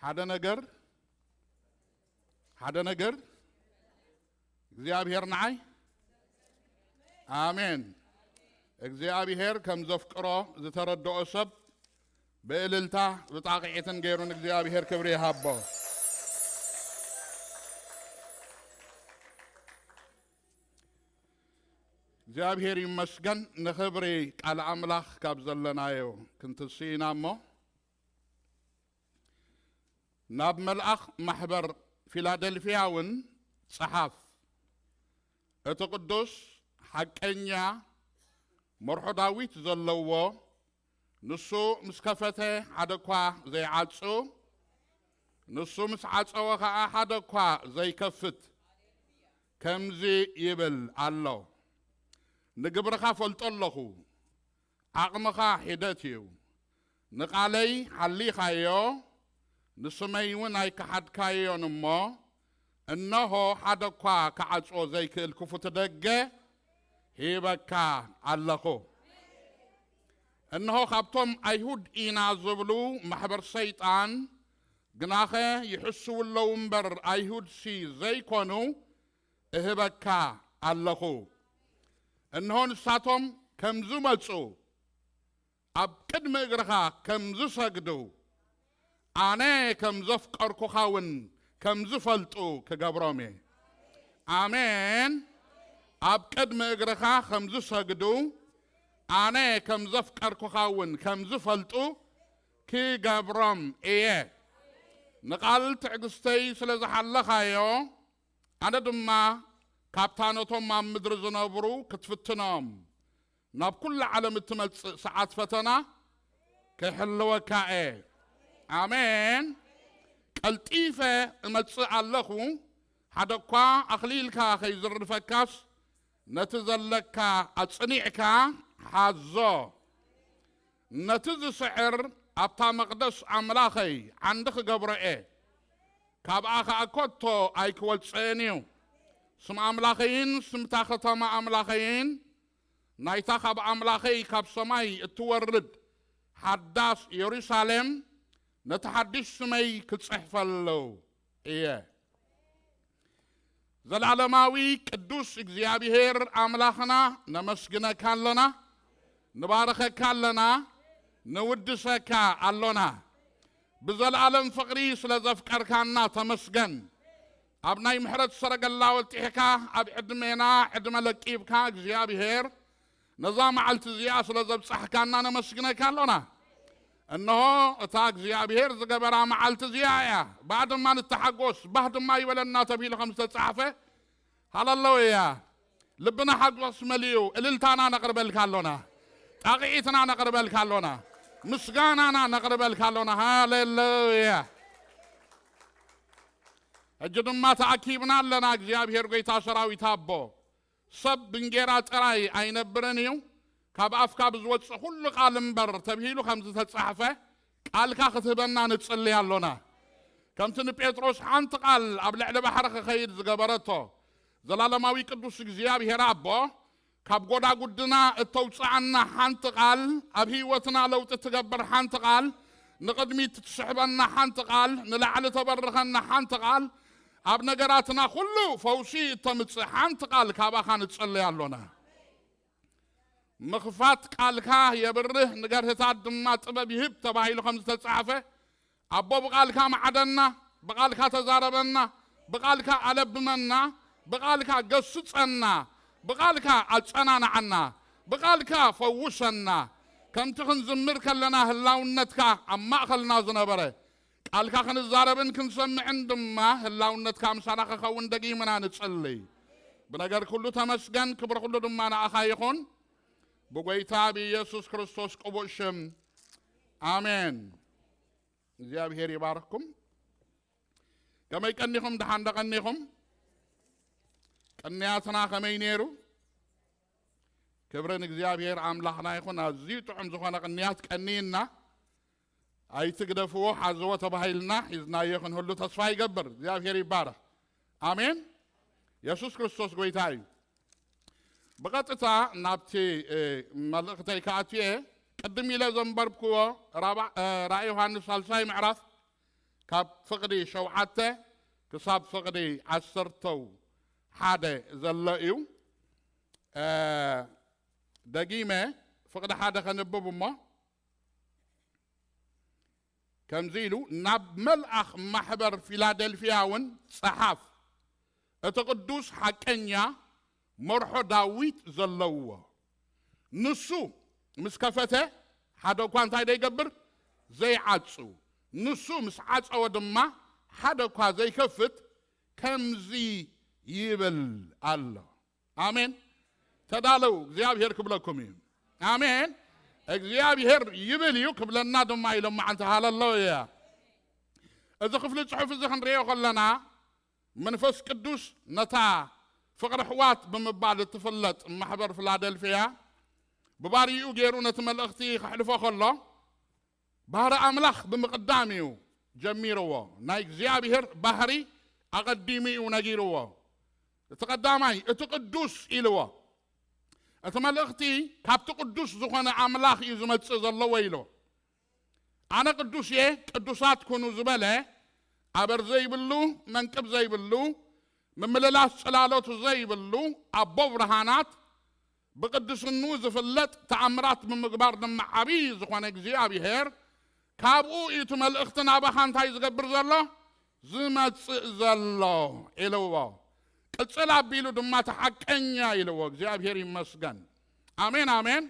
ሓደ ነገር ሓደ ነገር እግዚኣብሔር ንዓይ ኣሜን። እግዚኣብሔር ከም ዘፍቅሮ ዝተረድኦ ሰብ ብእልልታ ብጣቕዒትን ገይሩን እግዚኣብሔር ክብሪ ይሃቦ። እግዚኣብሔር ይመስገን። ንኽብሪ ቃል ኣምላኽ ካብ ዘለናዮ ክንትስኢና እሞ ናብ መልኣኽ ማሕበር ፊላደልፍያ እውን ጸሓፍ። እቲ ቅዱስ ሓቀኛ መርሖ ዳዊት ዘለዎ፣ ንሱ ምስ ከፈተ ሓደ እኳ ዘይዓጹ፣ ንሱ ምስ ዓጸወ ኸኣ ሓደ እኳ ዘይከፍት ከምዚ ይብል ኣሎ። ንግብርኻ ፈልጦ ኣለኹ፣ ዓቕምኻ ሒደት እዩ። ንቓለይ ሓሊኻዮ፣ ንስመይ እውን ኣይከሓድካዮን እሞ፣ እነሆ ሓደ እኳ ክዓጽዎ ዘይክእል ክፉት ደገ ሂበካ ኣለኹ። እነሆ ካብቶም ኣይሁድ ኢና ዝብሉ ማሕበር ሰይጣን፣ ግናኸ ይሕስዉ ኣለዉ እምበር ኣይሁድሲ ዘይኮኑ፣ እህበካ ኣለኹ። እነሆ ንሳቶም ከም ዝመጹ፣ ኣብ ቅድሚ እግርኻ ከም ዝሰግዱ፣ ኣነ ከም ዘፍቀርኩኻ እውን ከም ዝፈልጡ ክገብሮም እየ። ኣሜን። ኣብ ቅድሚ እግርኻ ከም ዝሰግዱ፣ ኣነ ከም ዘፍቀርኩኻ እውን ከም ዝፈልጡ ክገብሮም እየ። ንቓል ትዕግስተይ ስለ ዝሓለኻዮ፣ ኣነ ድማ ካብታ ነቶም ኣብ ምድሪ ዝነብሩ ክትፍትኖም ናብ ኩሉ ዓለም እትመጽእ ሰዓት ፈተና ክሕልወካ እየ። ኣሜን። ቀልጢፈ እመጽእ ኣለኹ። ሓደ እኳ ኣኽሊልካ ከይዝርፈካስ፣ ነቲ ዘለካ ኣጽኒዕካ ሓዞ። ነቲ ዝስዕር ኣብታ መቕደስ ኣምላኸይ ዓንዲ ክገብሮ እየ። ካብኣ ኸኣ ከቶ ኣይክወጽእን እዩ። ስም ኣምላኸይን ስምታ ኸተማ ኣምላኸይን፣ ናይታ ኻብ ኣምላኸይ ካብ ሰማይ እትወርድ ሓዳስ የሩሳሌም፣ ነቲ ሓድሽ ስመይ ክጽሕፈሉ እየ። ዘላለማዊ ቅዱስ እግዚኣብሔር ኣምላኽና፣ ነመስግነካ ኣሎና፣ ንባርኸካ ኣሎና፣ ንውድሰካ ኣሎና። ብዘለኣለም ፍቕሪ ስለ ዘፍቀርካና ተመስገን። ኣብ ናይ ምሕረት ሰረገላ ወጢሕካ፣ ኣብ ዕድሜና ዕድመ ለቂብካ እግዚኣብሔር፣ ነዛ መዓልቲ እዚኣ ስለ ዘብጻሕካና ነመስግነካ ኣሎና። እንሆ፣ እታ እግዚኣብሔር ዝገበራ መዓልቲ እዚኣ እያ። ብኣ ድማ ንተሓጎስ፣ ባህ ድማ ይበለና ተብሂሉ ከም ዝተጻሕፈ፣ ሃለሉያ። ልብና ሓጎስ መሊኡ፣ እልልታና ነቕርበልካ ኣሎና። ጣቕዒትና ነቕርበልካ ኣሎና። ምስጋናና ነቕርበልካ ኣሎና። ሃሌሉያ። ሕጂ ድማ ተኣኪብና ኣለና፣ እግዚኣብሔር ጐይታ ሰራዊት ኣቦ። ሰብ ብእንጌራ ጥራይ ኣይነብርን እዩ፣ ካብ ኣፍካ ብዝወጽእ ኩሉ ቃል እምበር ተብሂሉ ከም ዝተጻሕፈ፣ ቃልካ ክትህበና ንጽሊ ኣሎና። ከምቲ ንጴጥሮስ ሓንቲ ቃል ኣብ ልዕሊ ባሕሪ ክኸይድ ዝገበረቶ፣ ዘላለማዊ ቅዱስ እግዚኣብሔር ኣቦ፣ ካብ ጐዳጉድና እተውጽኣና ሓንቲ ቃል፣ ኣብ ህይወትና ለውጢ ትገብር ሓንቲ ቃል፣ ንቕድሚት ትስሕበና ሓንቲ ቃል፣ ንላዕሊ ተበርኸና ሓንቲ ቃል፣ ኣብ ነገራትና ኩሉ ፈውሲ እተምጽእ ሓንቲ ቃል ካባኻ ንጽለይ ኣሎና። ምኽፋት ቃልካ የብርህ፣ ንገርህታት ድማ ጥበብ ይህብ ተባሂሉ ከም ዝተጻሕፈ፣ ኣቦ ብቃልካ መዓደና፣ ብቃልካ ተዛረበና፣ ብቃልካ ኣለብመና፣ ብቃልካ ገስጸና፣ ብቃልካ ኣጸናንዓና፣ ብቃልካ ፈውሰና። ከምቲ ክንዝምር ከለና ህላውነትካ ኣብ ማእኸልና ዝነበረ፣ ቃልካ ክንዛረብን ክንሰምዕን ድማ ህላውነትካ ምሳና ክኸውን ደጊምና ንጽልይ። ብነገር ኩሉ ተመስገን፣ ክብሪ ኩሉ ድማ ንኣኻ ይኹን። ብጎይታ ብኢየሱስ ክርስቶስ ቅቡእ ሽም፣ ኣሜን። እግዚኣብሔር ይባርክኩም። ከመይ ቀኒኹም? ደሓን ዶ ቀኒኹም? ቅንያትና ከመይ ነይሩ? ክብሪ ንእግዚኣብሔር ኣምላኽና ይኹን። ኣዝዩ ጥዑም ዝኾነ ቅንያት ቀንይና። ኣይትግደፍዎ፣ ሓዝዎ ተባሂልና ሒዝናዮ ክንህሉ ተስፋ ይገብር። እግዚኣብሔር ይባረኽ። ኣሜን። የሱስ ክርስቶስ ጎይታ እዩ። ብቐጥታ ናብቲ፣ እ፣ መልእኽተይ ክኣቱ እየ። ቅድም ኢለ ዘንበብክዎ ራብዓ-፣ እ፣ ራእይ ዮሃንስ ሳልሳይ ምዕራፍ ካብ ፍቕዲ ሸውዓተ ክሳብ ፍቕዲ ዓሰርተው ሓደ ዘሎ እዩ። ደጊመ ፍቕዲ ሓደ ከንብብ እሞ፣ ከምዚ ኢሉ፣ ናብ መልኣኽ ማሕበር ፊላደልፊያ እውን ጸሓፍ፣ እቲ ቅዱስ ሓቀኛ መርሖ ዳዊት ዘለዎ፣ ንሱ ምስ ከፈተ ሓደ እኳ እንታይ ዘይገብር? ዘይዓጹ። ንሱ ምስ ዓጸወ ድማ ሓደ እኳ ዘይከፍት ከምዚ ይብል ኣሎ። ኣሜን። ተዳለው፣ እግዚኣብሔር ክብለኩም እዩ። ኣሜን። እግዚኣብሔር ይብል እዩ ክብለና ድማ ኢሎም መዓንቲ። ሃለሎያ። እዚ ክፍሊ ጽሑፍ እዚ ክንሪኦ ከለና መንፈስ ቅዱስ ነታ ፍቕሪ ኣሕዋት ብምባል እትፍለጥ ማሕበር ፊላደልፊያ ብባሪኡ ገይሩ ነቲ መልእኽቲ ከሕልፎ ከሎ፣ ባህሪ ኣምላኽ ብምቕዳም እዩ ጀሚርዎ። ናይ እግዚኣብሔር ባህሪ ኣቐዲሙ እዩ ነጊርዎ። እቲ ቀዳማይ፣ እቲ ቅዱስ ኢልዎ። እቲ መልእኽቲ ካብቲ ቅዱስ ዝኾነ ኣምላኽ እዩ ዝመጽእ ዘለዎ ኢልዎ። ኣነ ቅዱስ እየ፣ ቅዱሳት ኩኑ ዝበለ፣ ኣበር ዘይብሉ፣ መንቅብ ዘይብሉ፣ ምምልላስ ጽላሎት ዘይብሉ፣ ኣቦ ብርሃናት፣ ብቅድስኑ ዝፍለጥ፣ ተኣምራት ብምግባር ድማ ዓብዪ ዝኾነ እግዚኣብሔር፣ ካብኡ እዩ እቲ መልእኽቲ ናባኻ እንታይ ዝገብር ዘሎ? ዝመጽእ ዘሎ ኢልዎ። ቅጽል ኣቢሉ ድማ እቲ ሓቀኛ ኢልዎ። እግዚኣብሔር ይመስገን። ኣሜን፣ ኣሜን።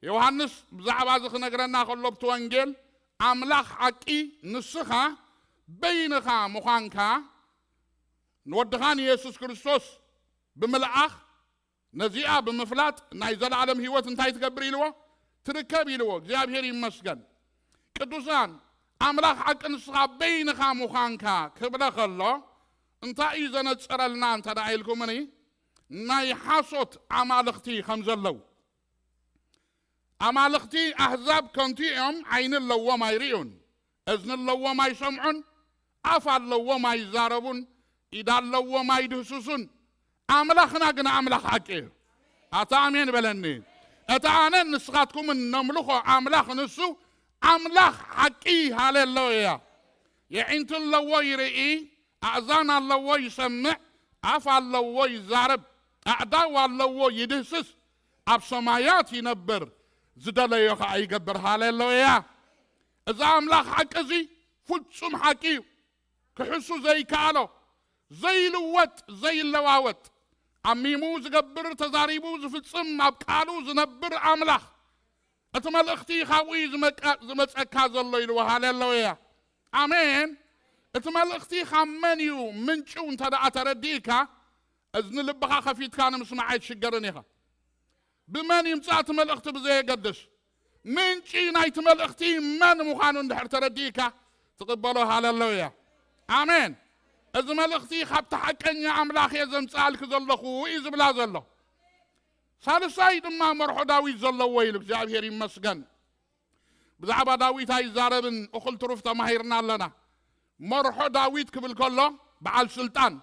ዮሃንስ ብዛዕባ እዚ ክነግረና ከሎ፣ ኣብቲ ወንጌል፣ ኣምላኽ ሓቂ ንስኻ በይንኻ ምዃንካ፣ ንወድኻ ንየሱስ ክርስቶስ ብምልኣኽ፣ ነዚኣ ብምፍላጥ ናይ ዘለዓለም ህይወት እንታይ ትገብር ኢልዎ? ትርከብ ኢልዎ። እግዚኣብሔር ይመስገን። ቅዱሳን፣ ኣምላኽ ሓቂ ንስኻ በይንኻ ምዃንካ ክብለ ከሎ፣ እንታይ እዩ ዘነጽረልና እንተ ደኣ ኢልኩምኒ፣ ናይ ሓሶት ኣማልኽቲ ከም ዘለዉ። ኣማልኽቲ ኣህዛብ ከንቱ እዮም፣ ዓይኒ ኣለዎም ኣይርእዩን፣ እዝኒ ኣለዎም ኣይሰምዑን፣ ኣፍ ኣለዎም ኣይዛረቡን፣ ኢድ ኣለዎም ኣይድህስሱን፣ ኣምላኽና ግን ኣምላኽ ሓቂ እዩ። ኣታ ኣሜን በለኒ። እቲ ኣነን ንስኻትኩምን ነምልኾ ኣምላኽ ንሱ ኣምላኽ ሓቂ። ሃሌሉያ። የዒንቲ ኣለዎ ይርኢ፣ ኣእዛን ኣለዎ ይሰምዕ፣ ኣፍ ኣለዎ ይዛረብ፣ ኣእዳው ኣለዎ ይድህስስ፣ ኣብ ሰማያት ይነብር፣ ዝደለዮ ኸዓ ይገብር። ሃሌሉያ። እዚ ኣምላኽ ሓቂ እዚ ፍጹም ሓቂ እዩ። ክሕሱ ዘይከኣሎ፣ ዘይልወጥ፣ ዘይለዋወጥ፣ ኣሚሙ ዝገብር፣ ተዛሪቡ ዝፍጽም፣ ኣብ ቃሉ ዝነብር ኣምላኽ። እቲ መልእኽቲ ካብኡ እዩ ዝመቀ-፣ ዝመጸካ ዘሎ ኢልዎ። ሃሌሉያ። ኣሜን። እቲ መልእኽቲ ካብ መን እዩ ምንጩ እንተ ደኣ ተረዲእካ፣ እዝኒ ልብኻ ከፊትካ ንምስማዕ ኣይትሽገርን ኢኻ። ብመን ይምጻእ እቲ መልእኽቲ ብዘየገድስ፣ ምንጪ ናይቲ መልእኽቲ መን ምዃኑ እንድሕር ተረዲእካ፣ ትቕበሎ። ሃሌሉያ። ኣሜን። እዚ መልእኽቲ ካብቲ ሓቀኛ ኣምላኽ እየ ዘምጽኣልኪ ዘለኹ እዩ ዝብላ ዘሎ። ሳልሳይ ድማ መርሖ ዳዊት ዘለዎ ኢሉ። እግዚኣብሔር ይመስገን። ብዛዕባ ዳዊት ኣይዛረብን፣ እኹል ትሩፍ ተማሂርና ኣለና። መርሖ ዳዊት ክብል ከሎ፣ በዓል ስልጣን፣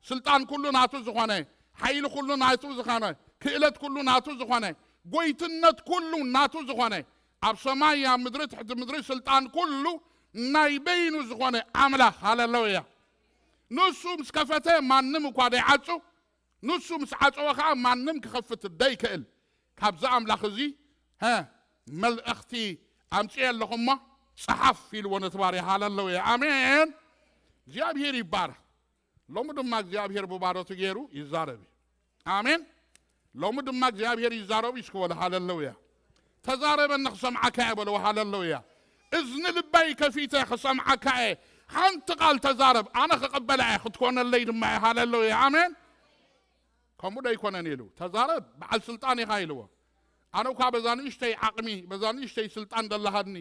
ስልጣን ኩሉ ናቱ ዝኾነ፣ ሓይሊ ኩሉ ናቱ ዝኾነ፣ ክእለት ኩሉ ናቱ ዝኾነ፣ ጎይትነት ኩሉ ናቱ ዝኾነ፣ ኣብ ሰማይ፣ ኣብ ምድሪ፣ ትሕቲ ምድሪ ስልጣን ኩሉ ናይ በይኑ ዝኾነ ኣምላኽ። ሃሌሉያ። ንሱ ምስ ከፈተ ማንም እኳ ደይዓጹ፣ ንሱ ምስ ዓጸወ ኸዓ ማንም ክኸፍት ደይክእል። ካብዚ ኣምላኽ እዚ፣ ሀ፣ መልእኽቲ ኣምጽኤ ኣለኹ እሞ፣ ጸሓፍ ኢልዎ ነቲ ባርያ። ሃሌሉያ፣ ኣሜን። እግዚኣብሔር ይባረኽ። ሎሚ ድማ እግዚኣብሔር ብባሮቱ ገይሩ ይዛረብ እዩ። ኣሜን። ሎሚ ድማ እግዚኣብሔር ይዛረብ እዩ። እስኪ በሉ ሃሌሉያ። ተዛረበኒ ክሰምዓካ እየ በልዎ። ሃሌሉያ። እዝኒ ልበይ ከፊተ ክሰምዓካ እየ። ሓንቲ ቃል ተዛረብ፣ ኣነ ክቕበላ እየ፣ ክትኮነለይ ድማ እየ። ሃሌሉያ፣ ኣሜን። ከምኡ ዶ ኣይኮነን ኢሉ፣ ተዛረብ፣ በዓል ስልጣን ኢኻ ኢልዎ። ኣነ እኳ በዛ ንእሽተይ ዓቕሚ፣ በዛ ንእሽተይ ስልጣን ደላሃድኒ፣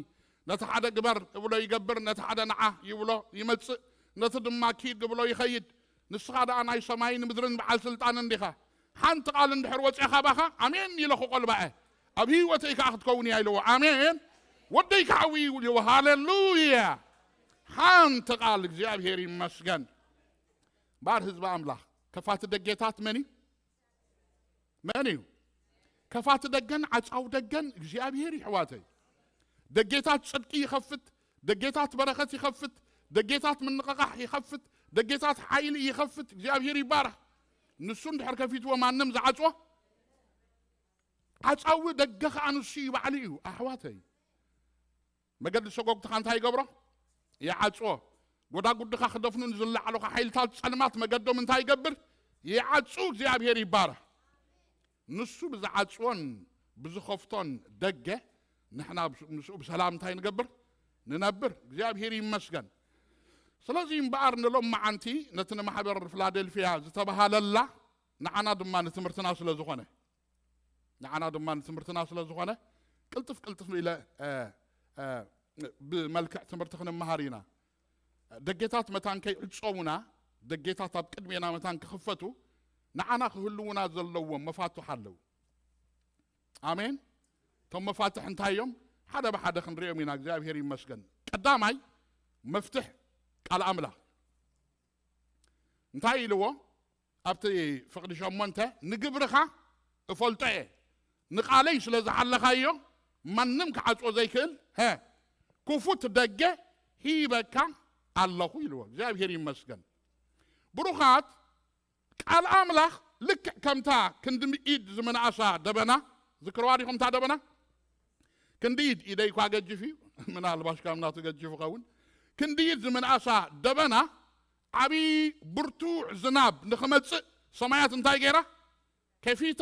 ነቲ ሓደ ግበር እብሎ ይገብር፣ ነቲ ሓደ ንዓ ይብሎ ይመጽእ፣ ነቲ ድማ ኪድ እብሎ ይኸይድ። ንስኻ ደኣ ናይ ሰማይን ምድርን በዓል ስልጣን እንዲኻ። ሓንቲ ቃል እንድሕር ወጺኣ ካባኻ፣ ኣሜን ኢለ ክቆልባ'የ። ኣብ ህይወተይ ከኣ ክትከውን እያ ኢልዎ። ኣሜን። ወደይ ከዓዊ እዩ ኢልዎ። ሃሌሉያ። ሓንቲ ቃል። እግዚኣብሔር ይመስገን። ባር ህዝቢ ኣምላኽ፣ ከፋቲ ደጌታት መን እዩ? መን እዩ? ከፋቲ ደገን ዓጻው ደገን እግዚኣብሔር እዩ፣ ኣሕዋተይ። ደጌታት ጽድቂ ይኸፍት፣ ደጌታት በረኸት ይኸፍት፣ ደጌታት ምንቕቓሕ ይኸፍት፣ ደጌታት ሓይሊ ይኸፍት። እግዚኣብሔር ይባረኽ። ንሱ እንድሕር ከፊትዎ ማንም ዝዓጽዎ ዓጻዊ ደገ ኸዓ ንሱ እዩ ባዕሉ እዩ። ኣሕዋተይ፣ መገዲ ሰጎግትኻ እንታይ ይገብሮ? ይዓጽዎ። ጎዳጉድኻ ክደፍኑ ንዝለዓሉኻ ሓይልታት ጸልማት መገዶም እንታይ ይገብር? ይዓጹ። እግዚኣብሔር ይባረኽ። ንሱ ብዝዓጽዎን ብዝኸፍቶን ደገ ንሕና ምስኡ ብሰላም እንታይ ንገብር? ንነብር። እግዚኣብሔር ይመስገን። ስለዚ እምበኣር ንሎም መዓንቲ ነቲ ንማሕበር ፊላደልፊያ ዝተባሃለላ ንዓና ድማ ንትምህርትና ስለ ዝኾነ ንዓና ድማ ንትምህርትና ስለ ዝኾነ ቅልጥፍ ቅልጥፍ ኢለ ብመልክዕ ትምህርቲ ክንመሃር ኢና። ደጌታት መታን ከይዕጸዉና፣ ደጌታት ኣብ ቅድሜና መታን ክኽፈቱ ንዓና ክህልዉና ዘለዎም መፋትሕ ኣለዉ። ኣሜን። እቶም መፋትሕ እንታይ እዮም? ሓደ ብሓደ ክንሪኦም ኢና። እግዚኣብሔር ይመስገን። ቀዳማይ መፍትሕ ቃል ኣምላኽ እንታይ ኢልዎ? ኣብቲ ፍቕዲ ሸሞንተ ንግብርኻ እፈልጦ እየ፣ ንቓለይ ስለ ዝሓለኻዮ ማንም ክዓጽዎ ዘይክእል ሀ ክፉት ደገ ሂበካ ኣለኹ ኢልዎ። እግዚኣብሔር ይመስገን። ብሩኻት፣ ቃል ኣምላኽ ልክዕ ከምታ ክንዲ ኢድ ዝምንኣሳ ደበና፣ ዝክርዋ ዲኹም እታ ደበና? ክንዲ ኢድ፣ ኢደይ እኳ ገጅፍ እዩ፣ ምናልባሽ ካብ ናቱ ገጅፍ ይኸውን። ክንዲ ኢድ ዝምንኣሳ ደበና ዓብዪ ብርቱዕ ዝናብ ንኽመጽእ ሰማያት እንታይ ገይራ? ከፊታ።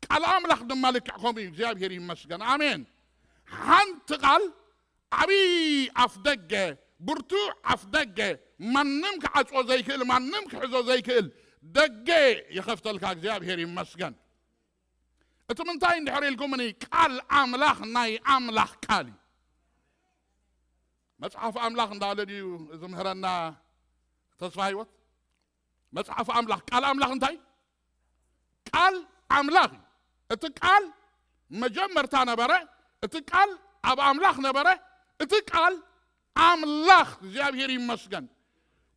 ቃል ኣምላኽ ድማ ልክዕ ከምኡ እዩ። እግዚኣብሔር ይመስገን። ኣሜን። ሓንቲ ቃል ዓብዪ ኣፍ ደገ፣ ብርቱዕ ኣፍ ደገ፣ ማንም ክዓጽዎ ዘይክእል፣ ማንም ክሕዞ ዘይክእል ደገ ይኸፍተልካ። እግዚኣብሔር ይመስገን። እቲ ምንታይ እንድሕር ኢልኩምኒ፣ ቃል ኣምላኽ ናይ ኣምላኽ ቃል እዩ። መጽሓፍ ኣምላኽ እንዳለ ድዩ ዝምህረና ተስፋ ህይወት? መጽሓፍ ኣምላኽ፣ ቃል ኣምላኽ እንታይ? ቃል ኣምላኽ እዩ። እቲ ቃል መጀመርታ ነበረ፣ እቲ ቃል ኣብ ኣምላኽ ነበረ፣ እቲ ቃል ኣምላኽ፣ እግዚኣብሔር ይመስገን።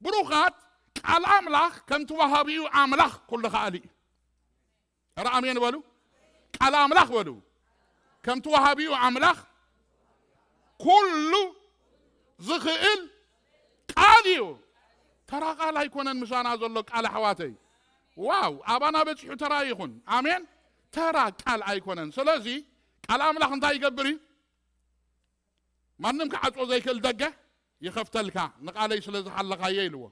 ብሩኻት፣ ቃል ኣምላኽ ከምቲ ወሃቢኡ ኣምላኽ ኩሉ ከኣሊ እዩ። ኧረ ኣሜን በሉ። ቃል ኣምላኽ በሉ። ከምቲ ወሃቢኡ ኣምላኽ ኩሉ ዝኽእል ቃል እዩ። ተራ ቃል ኣይኮነን ምሳና ዘሎ ቃል ኣሕዋተይ። ዋው፣ ኣባና በጺሑ ተራ ይኹን። ኣሜን። ተራ ቃል ኣይኮነን። ስለዚ ቃል ኣምላኽ እንታይ ይገብር እዩ? ማንም ክዓጽዎ ዘይክእል ደገ ይኸፍተልካ፣ ንቓለይ ስለ ዝሓለኻዮ ኢልዎ።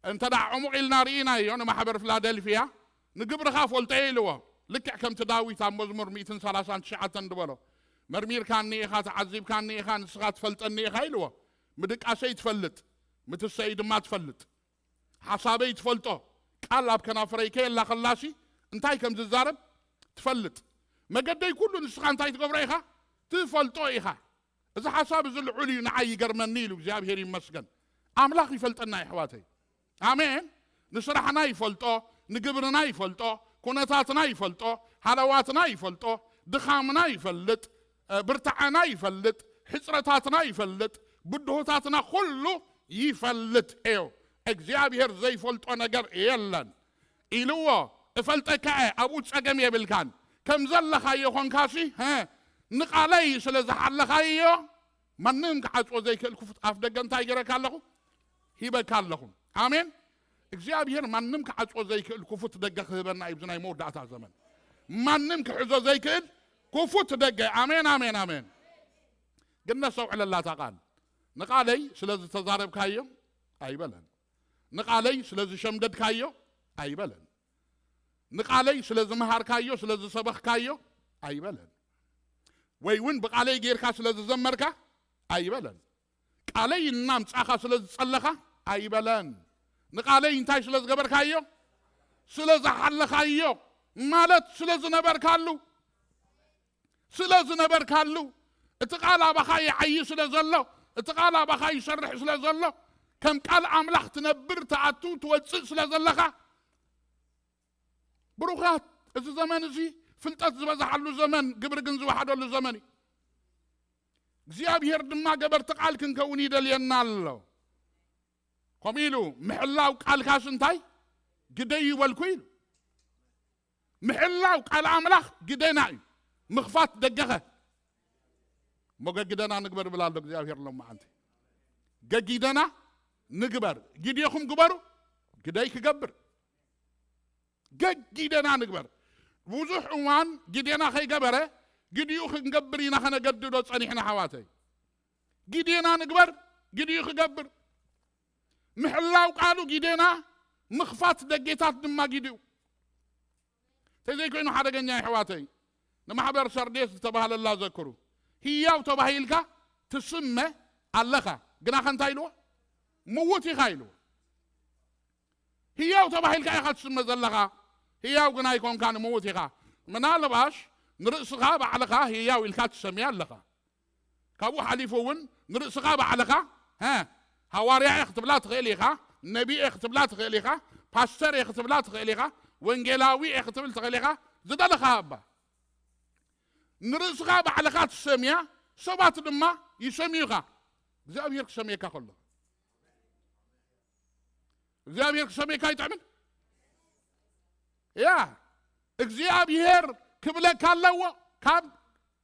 እንተ ደኣ ዕሙቕ ኢልና ርኢናዮ ንማሕበር ፊላደልፊያ፣ ንግብርኻ ፈልጦ እየ ኢልዎ። ልክዕ ከምቲ ዳዊት ኣብ መዝሙር ሚእትን ሰላሳን ትሽዓተን ዝበሎ፣ መርሚርካኒ ኢኻ፣ ተዓዚብካኒ ኢኻ፣ ንስኻ ትፈልጠኒ ኢኻ ኢልዎ። ምድቃሰይ ትፈልጥ፣ ምትሰይ ድማ ትፈልጥ። ሓሳበይ ትፈልጦ፣ ቃል ኣብ ከናፍረይ ከየላ ከላሲ እንታይ ከም ዝዛረብ ትፈልጥ። መገደይ ኩሉ ንስኻ እንታይ ትገብሮ ኢኻ? ትፈልጦ ኢኻ። እዚ ሓሳብ እዚ ልዑል እዩ፣ ንዓይ ይገርመኒ ኢሉ። እግዚኣብሔር ይመስገን። ኣምላኽ ይፈልጠና የሕዋተይ። ኣሜን። ንስራሕና ይፈልጦ፣ ንግብርና ይፈልጦ፣ ኩነታትና ይፈልጦ፣ ሃለዋትና ይፈልጦ፣ ድኻምና ይፈልጥ፣ እ፣ ብርታዐና ይፈልጥ፣ ሕጽረታትና ይፈልጥ፣ ብድሆታትና ኩሉ ይፈልጥ እዩ። እግዚኣብሔር ዘይፈልጦ ነገር የለን ኢልዎ። እፈልጠካ እየ፣ ኣብኡ ጸገም የብልካን። ከም ዘለኻዮ ኾንካሲ፣ ሀ፣ ንቓለይ ስለ ዝሓለኻዮ፣ ማንም ክዓጽዎ ዘይክእል ክፉት ኣፍ ደገ እንታይ ገይረካ ኣለኹ? ሂበካ ኣለኹ። ኣሜን። እግዚኣብሔር ማንም ክዓጽዎ ዘይክእል ክፉት ደገ ክህበና እዩ፣ ኣብዚ ናይ መወዳእታ ዘመን። ማንም ክሕዞ ዘይክእል ክፉት ደገ። ኣሜን፣ ኣሜን፣ ኣሜን። ግን ነስተውዕለላ እታ ቃል። ንቓለይ ስለ ዝተዛረብካዮ ኣይበለን። ንቓለይ ስለ ዝሸምደድካዮ ኣይበለን። ንቓለይ ስለ ዝመሃርካዮ፣ ስለ ዝሰበኽካዮ ኣይበለን። ወይ እውን ብቓለይ ጌርካ ስለ ዝዘመርካ ኣይበለን። ቃለይ እናምጻኻ ስለ ዝጸለኻ ኣይበለን። ንቓለይ እንታይ ስለ ዝገበርካዮ? ስለ ዝሓለኻዮ፣ ማለት ስለ ዝነበርካሉ። ስለ ዝነበርካሉ፣ እቲ ቃል ኣባኻ ይዓዪ ስለ ዘሎ፣ እቲ ቃል ኣባኻ ይሰርሕ ስለ ዘሎ፣ ከም ቃል ኣምላኽ ትነብር፣ ትኣቱ፣ ትወጽእ ስለ ዘለኻ፣ ብሩኻት፣ እዚ ዘመን እዚ ፍልጠት ዝበዝሓሉ ዘመን፣ ግብሪ ግን ዝወሓደሉ ዘመን እዩ። እግዚኣብሔር ድማ ገበርቲ ቃል ክንከውን ይደልየና ኣሎ። ከምኡ ኢሉ፣ ምሕላው ቃልካስ እንታይ? ግደይ ይበልኩ ኢሉ። ምሕላው ቃል ኣምላኽ ግደና እዩ። ምኽፋት ደገኸ? እሞ ገግደና ንግበር ብላ ኣሎ እግዚኣብሔር ሎመዓንቲ። ገጊደና ንግበር። ግዴኹም ግበሩ፣ ግደይ ክገብር። ገጊደና ንግበር። ብዙሕ እዋን ግዴና ከይገበረ ግዲኡ ክንገብር ኢና ከነገድዶ ጸኒሕና፣ ኣሕዋተይ። ግዴና ንግበር፣ ግዲኡ ክገብር። ምሕላው ቃሉ ግዴና፣ ምኽፋት ደጌታት ድማ ግዲኡ። ተዘይኮይኑ ሓደገኛ፣ ኣሕዋተይ፣ ንማሕበር ሰርዴስ ዝተባህለላ ዘክሩ። ህያው ተባሂልካ ትስመ ኣለኻ፣ ግናኸ እንታይ ኢልዎ? ምዉት ኢኻ ኢልዎ። ህያው ተባሂልካ ኢኻ ትስመ ዘለኻ፣ ህያው ግን ኣይኮንካን፣ ምዉት ኢኻ። ምናልባሽ ንርእስኻ ባዕልኻ ህያው ኢልካ ትሰምያ ኣለኻ። ካብኡ ሓሊፉ እውን ንርእስኻ ባዕልኻ፣ ሀ፣ ሃዋርያ እየ ክትብላ ትኽእል ኢኻ፣ ነቢ እየ ክትብላ ትኽእል ኢኻ፣ ፓስተር እየ ክትብላ ትኽእል ኢኻ፣ ወንጌላዊ እየ ክትብል ትኽእል ኢኻ። ዝደለኻ እባ ንርእስኻ ባዕልኻ ትሰምያ፣ ሰባት ድማ ይሰምዩኻ። እግዚኣብሔር ክሰምየካ ከሎ እግዚኣብሔር ክሰምየካ ኣይጥዕምን። ያ እግዚኣብሔር ክብለካ ኣለዎ፣ ካብ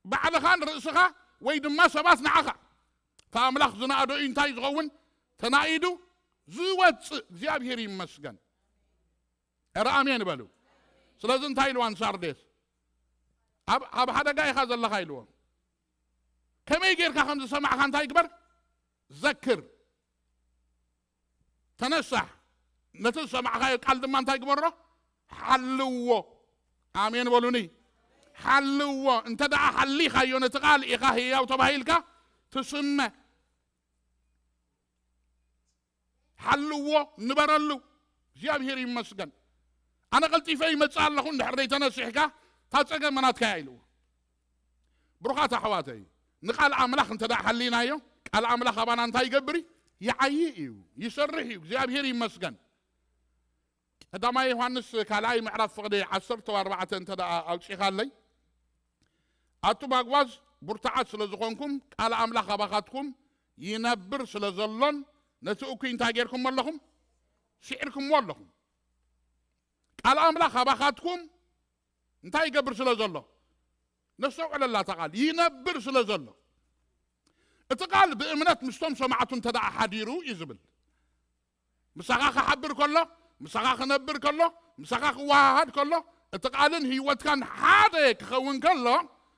ባዕልኻ ንርእስኻ ወይ ድማ ሰባት ንዓኻ። እቲ ኣምላኽ ዝነኣዶ እዩ እንታይ ዝኸውን? ተናኢዱ ዝወፅእ። እግዚኣብሔር ይመስገን። ኧረ ኣሜን በሉ። ስለዚ እንታይ ኢልዋ ንሳርዴስ? ኣብ ኣብ ሓደጋ ኢኻ ዘለኻ ኢልዎ። ከመይ ጌርካ ከም ዝሰማዕካ እንታይ ግበር? ዘክር። ተነሳሕ። ነቲ ዝሰማዕካዮ ቃል ድማ እንታይ ግበሮ? ሓልዎ። ኣሜን በሉኒ። ሓልዎ። እንተ ደኣ ሓሊኻዮ ነቲ ቃል ኢኻ ህያው ተባሂልካ ትስመ። ሓልዎ፣ ንበረሉ። እግዚኣብሔር ይመስገን። ኣነ ቀልጢፈ ይመጽእ ኣለኹ፣ እንድሕር ዘይተነሲሕካ እታ ጸገም ናትካ እያ ኢልዎ። ብሩኻት ኣሕዋተይ፣ ንቃል ኣምላኽ እንተ ደኣ ሓሊናዮ፣ ቃል ኣምላኽ ኣባና እንታይ ይገብር እዩ? ይዓዪ እዩ፣ ይሰርሕ እዩ። እግዚኣብሔር ይመስገን። ቀዳማይ ዮሃንስ ካልኣይ ምዕራፍ ፍቕዲ ዓሰርተ ኣርባዕተ እንተ ደኣ ኣውጺኻለይ፣ ኣቱም ኣግዋዝ ብርቱዓት ስለ ዝኾንኩም፣ ቃል ኣምላኽ ኣባኻትኩም ይነብር ስለ ዘሎን፣ ነቲ እኩይ እንታይ ጌርኩሞ ኣለኹም? ስዒርኩሞ ኣለኹም። ቃል ኣምላኽ ኣባኻትኩም እንታይ ይገብር ስለ ዘሎ? ነስተውዕለላ እታ ቃል፣ ይነብር ስለ ዘሎ። እቲ ቃል ብእምነት ምስቶም ሰማዕቱ እንተ ደኣ ሓዲሩ እዩ ዝብል። ምሳኻ ክሓብር ከሎ፣ ምሳኻ ክነብር ከሎ፣ ምሳኻ ክወሃሃድ ከሎ፣ እቲ ቃልን ህይወትካን ሓደ ክኸውን ከሎ፣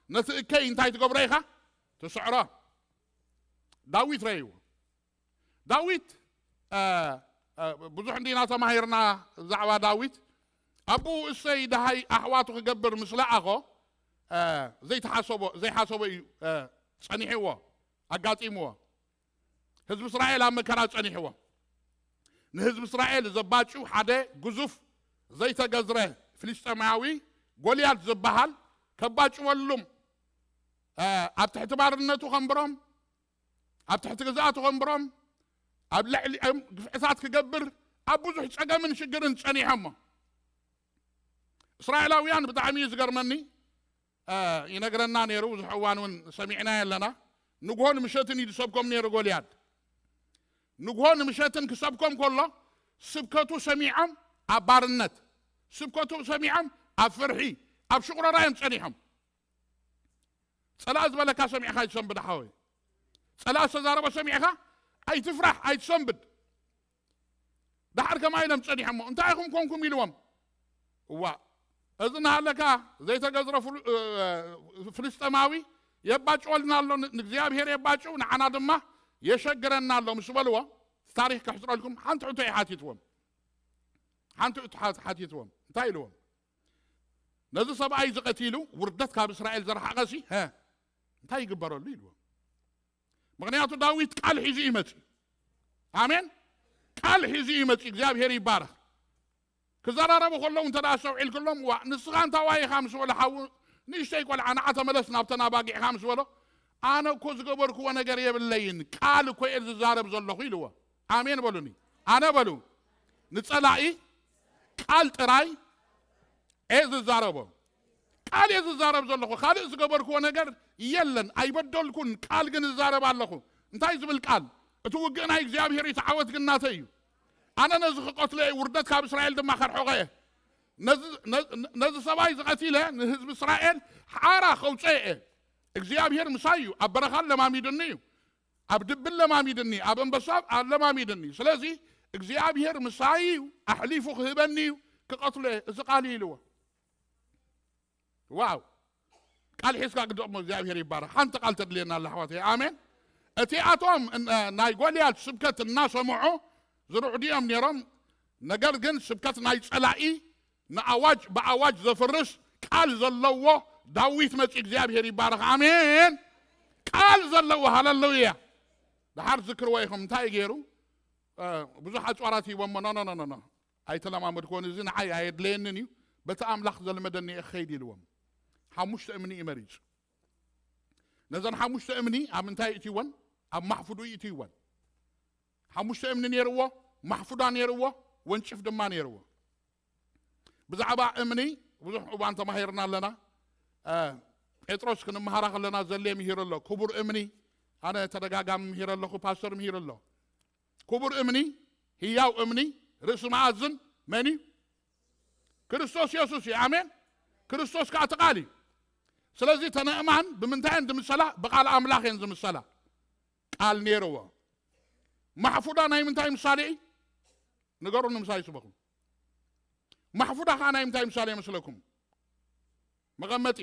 ነቲ እከይ እንታይ ትገብሮ ኢኻ? ትስዕሮ። ዳዊት ረእይዎ። ዳዊት፣ እ፣ እ፣ ብዙሕ እንዲና ተማሂርና ብዛዕባ ዳዊት። ኣቦኡ እሰይ ደሃይ ኣሕዋቱ ክገብር ምስ ለኣኾ፣ እ፣ ዘይተሓሰቦ፣ ዘይሓሰቦ እዩ፣ እ፣ ጸኒሕዎ፣ ኣጋጢምዎ። ህዝቢ እስራኤል ኣብ መከራ ጸኒሕዎ። ንህዝቢ እስራኤል ዘባጭው ሓደ ግዙፍ ዘይተገዝረ ፍልስጤማዊ ጎልያድ ዝበሃል ከባጭወሉም፣ እ፣ ኣብ ትሕቲ ባርነቱ ከንብሮም፣ ኣብ ትሕቲ ግዝኣቱ ከንብሮም፣ ኣብ ልዕሊኦም ግፍዕታት ክገብር፣ ኣብ ብዙሕ ጸገምን ሽግርን ጸኒሖሞ። እስራኤላውያን ብጣዕሚ እዩ ዝገርመኒ፣ እ፣ ይነግረና ነይሩ፣ ብዙሕ እዋን እውን ሰሚዕና ኣለና። ንግሆን ምሸትን እዩ ዝሰብኮም ነይሩ ጎልያድ። ንግሆን ምሸትን ክሰብኮም ከሎ፣ ስብከቱ ሰሚዖም ኣብ ባርነት፣ ስብከቱ ሰሚዖም ኣብ ፍርሒ፣ ኣብ ሽቑረራ እዮም ጸኒሖም። ጸላእ ዝበለካ ሰሚዕኻ ኣይትሰንብድ ሓወይ። ጸላእ ዝተዛረቦ ሰሚዕኻ ኣይትፍራሕ፣ ኣይትሰንብድ። ደሓር ከማይ ኢሎም ጸኒሖሞ፣ እንታይ ኢኹም ኮንኩም ኢልዎም። እዋ፣ እዚ እናሃለካ ዘይተገዝረ ፍሉ-፣ እ፣ ፍልስጤማዊ የባጭወልና ኣሎ፣ ን-፣ ንእግዚኣብሔር የባጭው፣ ንዓና ድማ የሸግረና ኣሎ ምስ በልዎ፣ ታሪኽ ከሕጽረልኩም ሓንቲ ሕቶ እዩ ሓቲትዎም። ሓንቲ ሕቶ ሓት-፣ ሓቲትዎም። እንታይ ኢልዎም? ነዚ ሰብኣይ ዝቐቲሉ ውርደት ካብ እስራኤል ዘርሓቐሲ፣ ሀ፣ እንታይ ይግበረሉ ኢልዎም። ምኽንያቱ ዳዊት ቃል ሒዙ እዩ መጺኡ። ኣሜን። ቃል ሒዙ እዩ መጺኡ። እግዚኣብሔር ይባረኽ። ክዘራረቡ ከለዉ እንተ ደኣ ኣስተውዒልክሎም፣ "ዋ፣ ንስኻ እንታዋይ ኢኻ?" ምስ በሎ፣ ሓዉ ንእሽተይ ቆልዓ፣ "ንዓ ተመለስ ናብተን ኣባጊዕኻ" ምስ በሎ፣ "ኣነ እኮ ዝገበርክዎ ነገር የብለይን፣ ቃል እኮ እየ ዝዛረብ ዘለኹ" ኢልዎ። ኣሜን በሉኒ። ኣነ በሉ፣ ንጸላኢ ቃል ጥራይ እየ ዝዛረቦ። ቃል እየ ዝዛረብ ዘለኹ፣ ካልእ ዝገበርክዎ ነገር የለን፣ ኣይበደልኩን፣ ቃል ግን እዛረብ ኣለኹ። እንታይ ዝብል ቃል? "እቲ ውግእ ናይ እግዚኣብሔር እዩ፣ እቲ ዓወት ግን ናተይ እዩ። ኣነ ነዚ ክቐትሎ እየ፣ ውርደት ካብ እስራኤል ድማ ከርሕቖ እየ። ነዚ፣ ነ-፣ ነዚ ሰብኣይ ዝቐቲለ ንህዝቢ እስራኤል ሓራ ከውፅኦ እየ። እግዚኣብሔር ምሳይ እዩ፣ ኣብ በረኻ ለማሚዱኒ እዩ። ኣብ ድቢ ኣለማሚድኒ፣ ኣብ ኣንበሳ ኣለማሚድኒ። ስለዚ እግዚኣብሔር ምሳይ እዩ፣ ኣሕሊፉ ክህበኒ እዩ፣ ክቐትሎ እየ፣ እዚ ቃል እዩ ኢልዎ። ዋው! ቃል ሒዝካ ግደሞ፣ እግዚኣብሔር ይባረክ። ሓንቲ ቃል ተድልየና ኣላ ኣሕዋተይ። ኣሜን። እቲኣቶም ን-፣ ናይ ጎልያድ ስብከት እናሰምዑ ዝርዕዱ እዮም ነይሮም። ነገር ግን ስብከት ናይ ጸላኢ፣ ንኣዋጅ ብኣዋጅ ዘፍርስ ቃል ዘለዎ ዳዊት መጺኡ፣ እግዚኣብሔር ይባረክ። ኣሜን። ቃል ዘለዎ፣ ሃለሉያ። ድሓር ዝክርዎ ኢኹም፣ እንታይ እዩ ገይሩ? እ፣ ብዙሕ ኣፅዋራት ሂቦሞ፣ ኖ ኖ ኖ ኖ ኖ፣ ኣይተለማመድክዎን፣ እዚ ንዓይ ኣየድለየንን እዩ፣ በቲ ኣምላኽ ዘልመደኒ እየ ክኸይድ ኢልዎም። ሓሙሽተ እምኒ እዩ መሪጹ። ነዘን ሓሙሽተ እምኒ ኣብ ምንታይ ይእትይወን? ኣብ ማሕፉዱ ይእትይወን። ሓሙሽተ እምኒ ነይርዎ፣ ማሕፉዳ ነይርዎ፣ ወንጭፍ ድማ ነይርዎ። ብዛዕባ እምኒ ብዙሕ እዋን ተማሂርና ኣለና። እ፣ ጴጥሮስ ክንመሃራ ከለና ዘሌ ምሂሩ ኣሎ። ክቡር እምኒ፣ ኣነ ተደጋጋሚ ምሂረ ኣለኹ፣ ፓስተር ምሂሩ ኣሎ። ክቡር እምኒ፣ ህያው እምኒ፣ ርእሲ መኣዝን መን እዩ? ክርስቶስ የሱስ እዩ። ኣሜን። ክርስቶስ ከዓ እቲ ቃል እዩ። ስለዚ ተነእማን ብምንታይ እየን ዝምሰላ? ብቃል ኣምላኽ እየን ዝምሰላ። ቃል ነይርዎ። ማሕፉዳ ናይ ምንታይ ምሳሌ እዩ? ንገሩኒ ምሳይ ስበኹም። ማሕፉዳ ከዓ ናይ ምንታይ ምሳሌ ይመስለኩም? መቐመጢ።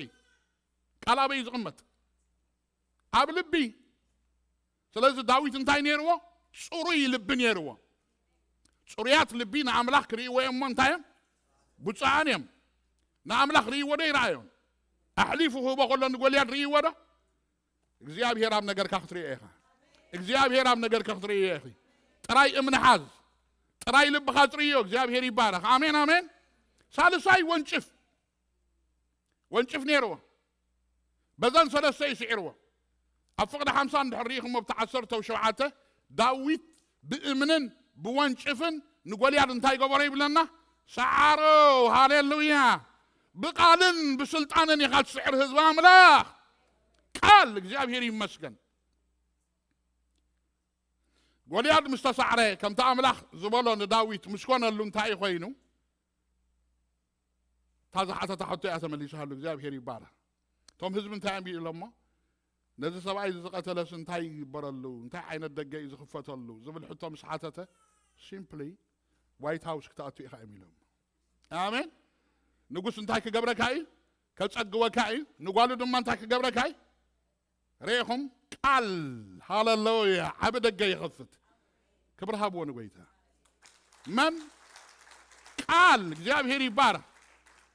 ቃል ኣበይ እዩ ዝቕመጥ? ኣብ ልቢ። ስለዚ ዳዊት እንታይ ነይርዎ? ጽሩይ ልቢ ነይርዎ። ጽሩያት ልቢ ንኣምላኽ ክርእይዎ እዮም እሞ እንታይ እዮም? ብፁዓን እዮም። ንኣምላኽ ርእይዎ ዶ ይረኣዮም? ኣሕሊፉ ክህቦ ከሎ ንጎልያድ ርእይዎ ዶ? እግዚኣብሔር ኣብ ነገርካ ክትርእዮ ኢኻ። እግዚኣብሔር ኣብ ነገርካ ክትርእዮ ኢኺ። ጥራይ እምኒ ሓዝ። ጥራይ ልብኻ ጽርዮ። እግዚኣብሔር ይባረኽ። ኣሜን፣ ኣሜን። ሳልሳይ ወንጭፍ። ወንጭፍ ነይርዎ። በዘን ሰለስተ እዩ ስዒርዎ። ኣብ ፍቕዲ ሓምሳ እንድሕር ርኢኹሞ ብቲ ዓሰርተ ሸውዓተ፣ ዳዊት ብእምንን ብወንጭፍን ንጎልያድ እንታይ ገበሮ ይብለና? ሰዓሮ። ሃሌሉያ። ብቃልን ብስልጣንን ኢኻ ትስዕር ህዝቢ ኣምላኽ። ቃል እግዚኣብሔር ይመስገን። ጎልያድ ምስ ተሳዕረ፣ ከምቲ ኣምላኽ ዝበሎ ንዳዊት ምስ ኮነሉ እንታይ ኮይኑ? እታ ዝሓተታ ሕቶ እያ ተመሊሳሉ። እግዚኣብሔር ይባረኽ። እቶም ህዝቢ እንታይ እዮም ኢሎሞ? ነዚ ሰብኣይ እዚ ዝቐተለስ እንታይ ይግበረሉ? እንታይ ዓይነት ደገ እዩ ዝኽፈተሉ? ዝብል ሕቶ ምስ ሓተተ፣ ሲምፕሊ ዋይት ሃውስ ክትኣቱ ኢኻ እዮም ኢሎም። ኣሜን። ንጉስ እንታይ ክገብረካ እዩ? ከጸግወካ እዩ። ንጓሉ ድማ እንታይ ክገብረካ እዩ? ርኢኹም? ቃል፣ ሃለሉያ፣ ዓቢ ደገ ይኸፍት። ክብሪ ሃብዎ ንጎይታ። መን? ቃል። እግዚኣብሔር ይባረኽ።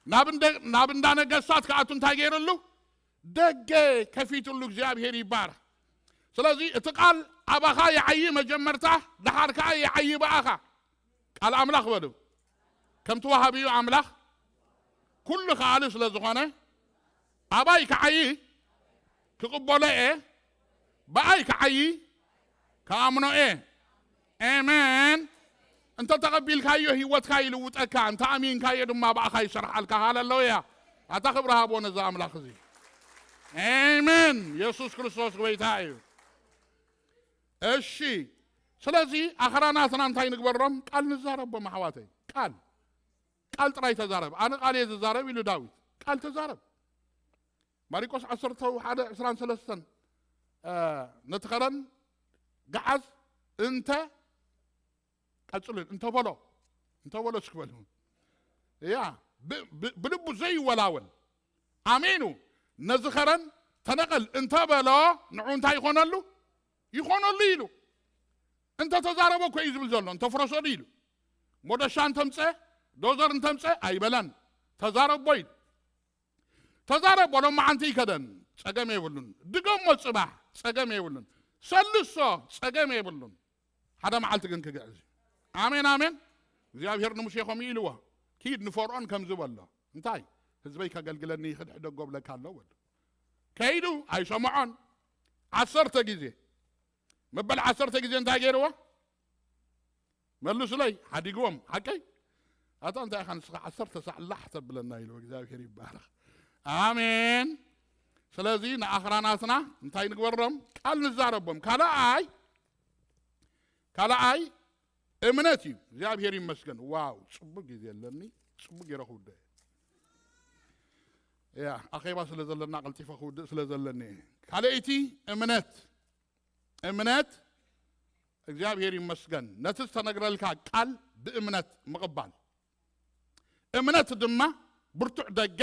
ናብ እንደ-፣ ናብ እንዳ ነገስታት ክኣቱ እንታይ ገይርሉ? ደገ ከፊትሉ። እግዚኣብሔር ይባረኽ። ስለዚ እቲ ቃል ኣባኻ ይዓዪ መጀመርታ፣ ደሓር ከኣ ይዓዪ ብኣኻ። ቃል ኣምላኽ በሉ። ከምቲ ወሃቢኡ ኣምላኽ ኩሉ ከኣሊ ስለ ዝኾነ፣ ኣባይ ክዓዪ ክቕበሎ እየ፣ ብኣይ ክዓዪ ክኣምኖ እየ። ኣሜን። እንተ ተቐቢልካዮ ህይወትካ ይልውጠካ፣ እንተ ኣሚንካዮ ድማ ብኣኻ ይሰርሓልካ። ሃለሉያ። ኣታ ክብሪ ሃቦ ነዚ ኣምላኽ እዚ። ኣሜን። የሱስ ክርስቶስ ጎይታ እዩ። እሺ፣ ስለዚ ኣኽራናትና እንታይ ንግበሮም? ቃል ንዛረቦም ኣሕዋተይ። ቃል፣ ቃል ጥራይ ተዛረብ። ኣነ ቃል እየ ዝዛረብ ኢሉ ዳዊት። ቃል ተዛረብ። ማሪቆስ ዓሰርተ ሓደ ዕስራን ሰለስተን፣ እ፣ ነቲ ኸረን ገዓዝ እንተ፣ ቀጽልን፣ እንተ በሎ፣ እንተ በሎ እስኪ በሉ። ያ፣ ብ-፣ ብ-፣ ብልቡ ዘይወላወል ኣሜኑ። ነዚ ኸረን ተነቐል እንተ በሎ፣ ንዑ እንታይ ይኾነሉ? ይኾነሉ ኢሉ። እንተ ተዛረቦ እኮ እዩ ዝብል ዘሎ፣ እንተ ፍረሶ ድዩ ኢሉ። ሞደሻ እንተምጸ፣ ዶዘር እንተምጸ ኣይበለን። ተዛረቦ ኢሉ። ተዛረቦ ሎማዓንቲ ይከደን፣ ጸገም የብሉን። ድገሞ ጽባሕ፣ ጸገም የብሉን። ሰልሶ፣ ጸገም የብሉን። ሓደ መዓልቲ ግን ክግዕዝ እዩ። ኣሜን፣ ኣሜን። እግዚኣብሔር ንሙሴ ከምኡ ኢልዎ፣ "ኪድ ንፈርዖን ከምዚ በሎ፣ እንታይ? ህዝበይ ከገልግለኒ ይኽድ ሕደጎ ብለካ ኣሎ" በሎ። ከይዱ ኣይሰምዖን። ዓሰርተ ግዜ፣ መበል ዓሰርተ ግዜ እንታይ ገይርዎ? መልሱለይ፣ ሓዲግዎም። ሓቀይ? ኣታ እንታይ ኢኻ ንስኻ ዓሰርተ ሳዕ ላሕ ተብለና ኢልዎ። እግዚኣብሔር ይባረኽ። ኣሜን። ስለዚ ንኣኽራናትና እንታይ ንግበሮም? ቃል ንዛረቦም። ካልኣይ፣ ካልኣይ እምነት እዩ። እግዚኣብሔር ይመስገን። ዋው፣ ጽቡቅ ግዜ ኣለኒ። ጽቡቅ ገይረ ክውድእ። ያ፣ ኣኼባ ስለ ዘለና ቀልጢፈ ክውድእ ስለ ዘለኒ። ካልኣይቲ እምነት። እምነት፣ እግዚኣብሔር ይመስገን፣ ነቲ ዝተነግረልካ ቃል ብእምነት ምቕባል። እምነት ድማ ብርቱዕ ደገ፣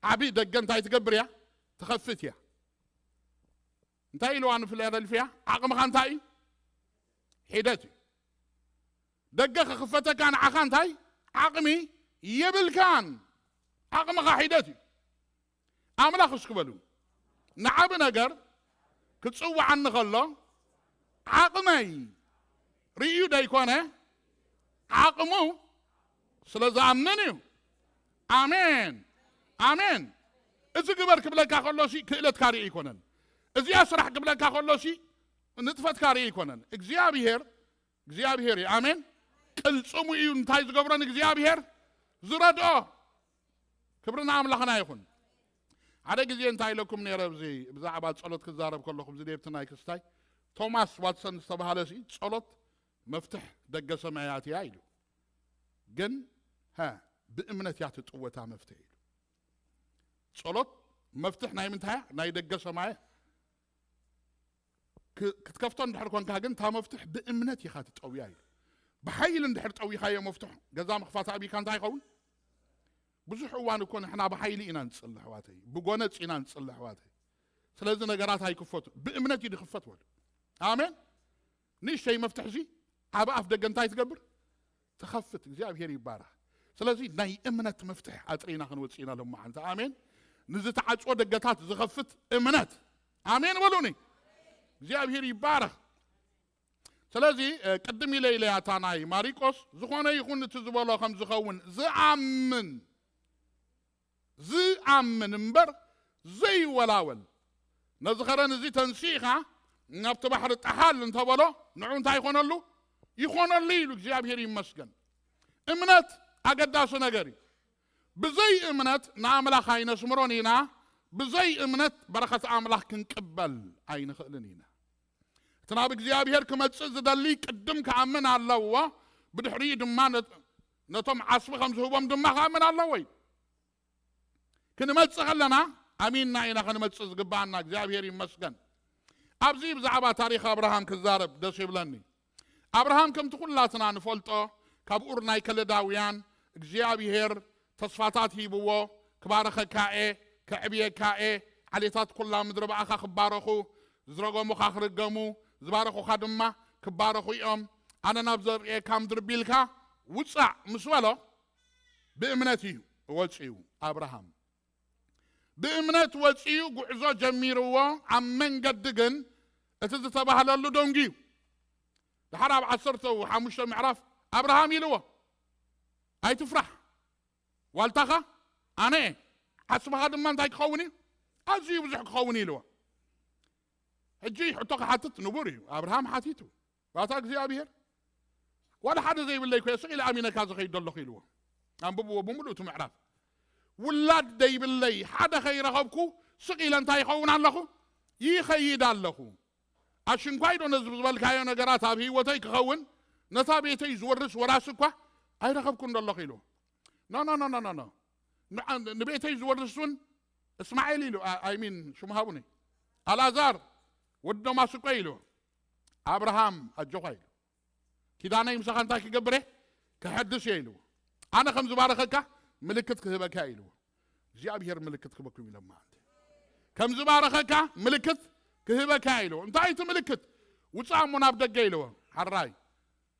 ዓቢ ደገ እንታይ ትገብር እያ? ትኸፍት እያ። እንታይ ኢልዋ ንፊላደልፍያ? ዓቕምኻ እንታይ እዩ? ሒደት እዩ። ደገ ክኽፈተካ ንዓኻ እንታይ? ዓቕሚ የብልካን። ዓቕምኻ ሒደት እዩ። ኣምላኽ እስኪ በሉ፣ ንዓቢ ነገር ክጽውዓኒ ከሎ ዓቕመይ ርእዩ ደይኮነ፣ ዓቕሙ ስለ ዝኣምን እዩ። ኣሜን፣ ኣሜን። እዚ ግበር ክብለካ ከሎሲ ክእለትካ ርኢ ኣይኮነን። እዚኣ ስራሕ ክብለካ ከሎሲ ንጥፈትካ ርኢ ኣይኮነን። እግዚኣብሔር፣ እግዚኣብሔር እዩ። ኣሜን። ቅልጽሙ እዩ እንታይ ዝገብሮ ንእግዚኣብሔር ዝረድኦ። ክብሪ ንኣምላኽና ይኹን። ሓደ ግዜ እንታይ ኢለኩም ነይረ፣ ኣብዚ ብዛዕባ ጸሎት ክዛረብ ከለኹ፣ እዚ ዴብቲ ናይ ክስታይ፣ ቶማስ ዋትሰን ዝተባህለ ሲ፣ ጸሎት መፍትሕ ደገ ሰማያት እያ ኢሉ። ግን፣ ሀ፣ ብእምነት እያ ትጥወታ መፍትሕ ኢሉ። ጸሎት መፍትሕ ናይ ምንታይ እያ? ናይ ደገ ሰማይ። ክ-፣ ክትከፍቶ እንድሕር ኮንካ ግን፣ እታ መፍትሕ ብእምነት ኢኻ ትጠውያ ኢሉ። ብሓይሊ እንድሕር ጠዊኻዮ መፍትሑ፣ ገዛ ምኽፋት ኣቢካ እንታይ ይኸውን? ብዙሕ እዋን እኮ ንሕና ብሓይሊ ኢና ንጽሊ፣ ኣሕዋተይ፣ ብጎነጽ ኢና ንጽሊ፣ ኣሕዋተይ። ስለዚ ነገራት ኣይክፈቱ፣ ብእምነት እዩ ዝኽፈት በሉ። ኣሜን። ንእሽተይ መፍትሕ እዚ ዓቢ ኣፍ ደገ እንታይ ትገብር? ትኸፍት። እግዚኣብሔር ይባረኽ። ስለዚ ናይ እምነት መፍትሕ ኣጥሪና ክንወጽእ ኢና ሎማዓንቲ። ኣሜን። ንዝተዓጽወ ደገታት ዝኸፍት እምነት። ኣሜን በሉኒ። እግዚኣብሔር ይባረኽ። ስለዚ፣ እ፣ ቅድም ኢለ ኢለ እያ እታ ናይ ማሪቆስ፣ ዝኾነ ይኹን እቲ ዝበሎ ከም ዝኸውን ዝኣምን፣ ዝኣምን እምበር ዘይወላወል፣ ነዚ ኸረን እዚ ተንሲእኻ ናብቲ ባሕሪ ጠሓል እንተበሎ፣ ንዑ እንታይ ይኾነሉ? ይኾነሉ ኢሉ። እግዚኣብሔር ይመስገን። እምነት ኣገዳሲ ነገር እዩ። ብዘይ እምነት ንኣምላኽ ኣይነስምሮን ኢና። ብዘይ እምነት በረኸት ኣምላኽ ክንቅበል ኣይንኽእልን ኢና። እቲ ናብ እግዚኣብሔር ክመጽእ ዝደሊ ቅድም ክኣምን ኣለዎ፣ ብድሕሪኡ ድማ ነ-፣ ነቶም ዓስቢ ከም ዝህቦም ድማ ክኣምን ኣለዎ እዩ። ክንመጽእ ከለና ኣሚንና ኢና ክንመጽእ ዝግብኣና። እግዚኣብሔር ይመስገን። ኣብዚ ብዛዕባ ታሪኽ ኣብርሃም ክዛረብ ደስ ይብለኒ። ኣብርሃም ከምቲ ኩላትና ንፈልጦ፣ ካብ ኡር ናይ ከለዳውያን እግዚኣብሔር ተስፋታት ሂብዎ፣ ክባርኸካ እየ፣ ከዕብየካ እየ፣ ዓሌታት ኩላ ምድሪ ብኣኻ ክባረኹ፣ ዝረገሙኻ ክርገሙ፣ ዝባረኹኻ ድማ ክባረኹ እዮም፣ ኣነ ናብ ዘርእየካ ምድሪ ቢልካ ውጻእ ምስ በሎ፣ ብእምነት እዩ ወጺኡ ኣብርሃም። ብእምነት ወጺኡ ጉዕዞ ጀሚርዎ፣ ኣብ መንገዲ ግን እቲ ዝተባህለሉ ደንጉዩ። ድሓር ኣብ ዓሰርተ ሓሙሽተ ምዕራፍ ኣብርሃም ኢልዎ፣ "ኣይትፍራሕ፣ ዋልታኻ ኣነ እየ፣ ዓስብኻ ድማ እንታይ ክኸውን እዩ? ኣዝዩ ብዙሕ ክኸውን" ኢልዎ። ሕጂ ሕቶ ክሓትት ንቡር እዩ። ኣብርሃም ሓቲቱ፣ "ባታ እግዚኣብሔር፣ ዋላ ሓደ ዘይብለይ ኮየ ስቕ ኢለ ኣሚነካ ዝኸይድ ዘለኹ" ኢልዎ። ኣንብብዎ ብምሉእ እቲ ምዕራፍ። "ውላድ ደይብለይ፣ ሓደ ከይረኸብኩ ስቕ ኢለ እንታይ ይኸውን ኣለኹ? ይኸይድ ኣለኹ። ኣሽንኳይ ዶ ነዚ ዝበልካዮ ነገራት ኣብ ህይወተይ ክኸውን? ነታ ቤተይ ዝወርስ ወራሲ እኳ ኣይረኸብኩን ዘለኹ" ኢልዎ። "ኖ፣ ኖ፣ ኖ፣ ኖ፣ ኖ፣ ኖ። ንዓ-፣ ንቤተይ ዝወርስ እውን እስማኤል" ኢሉ፣ ኣ-፣ ኣይሚን ሽሙ ሃቡኒ። "ኣልኣዛር ወዲ ደማስቆ" ኢልዎ። "ኣብርሃም ኣጆኻ" ኢሉ። "ኪዳነይ ምሳኻ እንታይ ክገብር እየ? ክሕድስ እየ" ኢልዎ። "ኣነ ከም ዝባረኸካ ምልክት ክህበካ" ኢልዎ። እግዚኣብሔር ምልክት ክህበኩም ኢሎም መዓልቲ። "ከም ዝባረኸካ ምልክት ክህበካ" ኢልዎ። "እንታይ እቲ ምልክት?" "ውጻእ እሞ ናብ ደገ" ኢልዎ። ሓራይ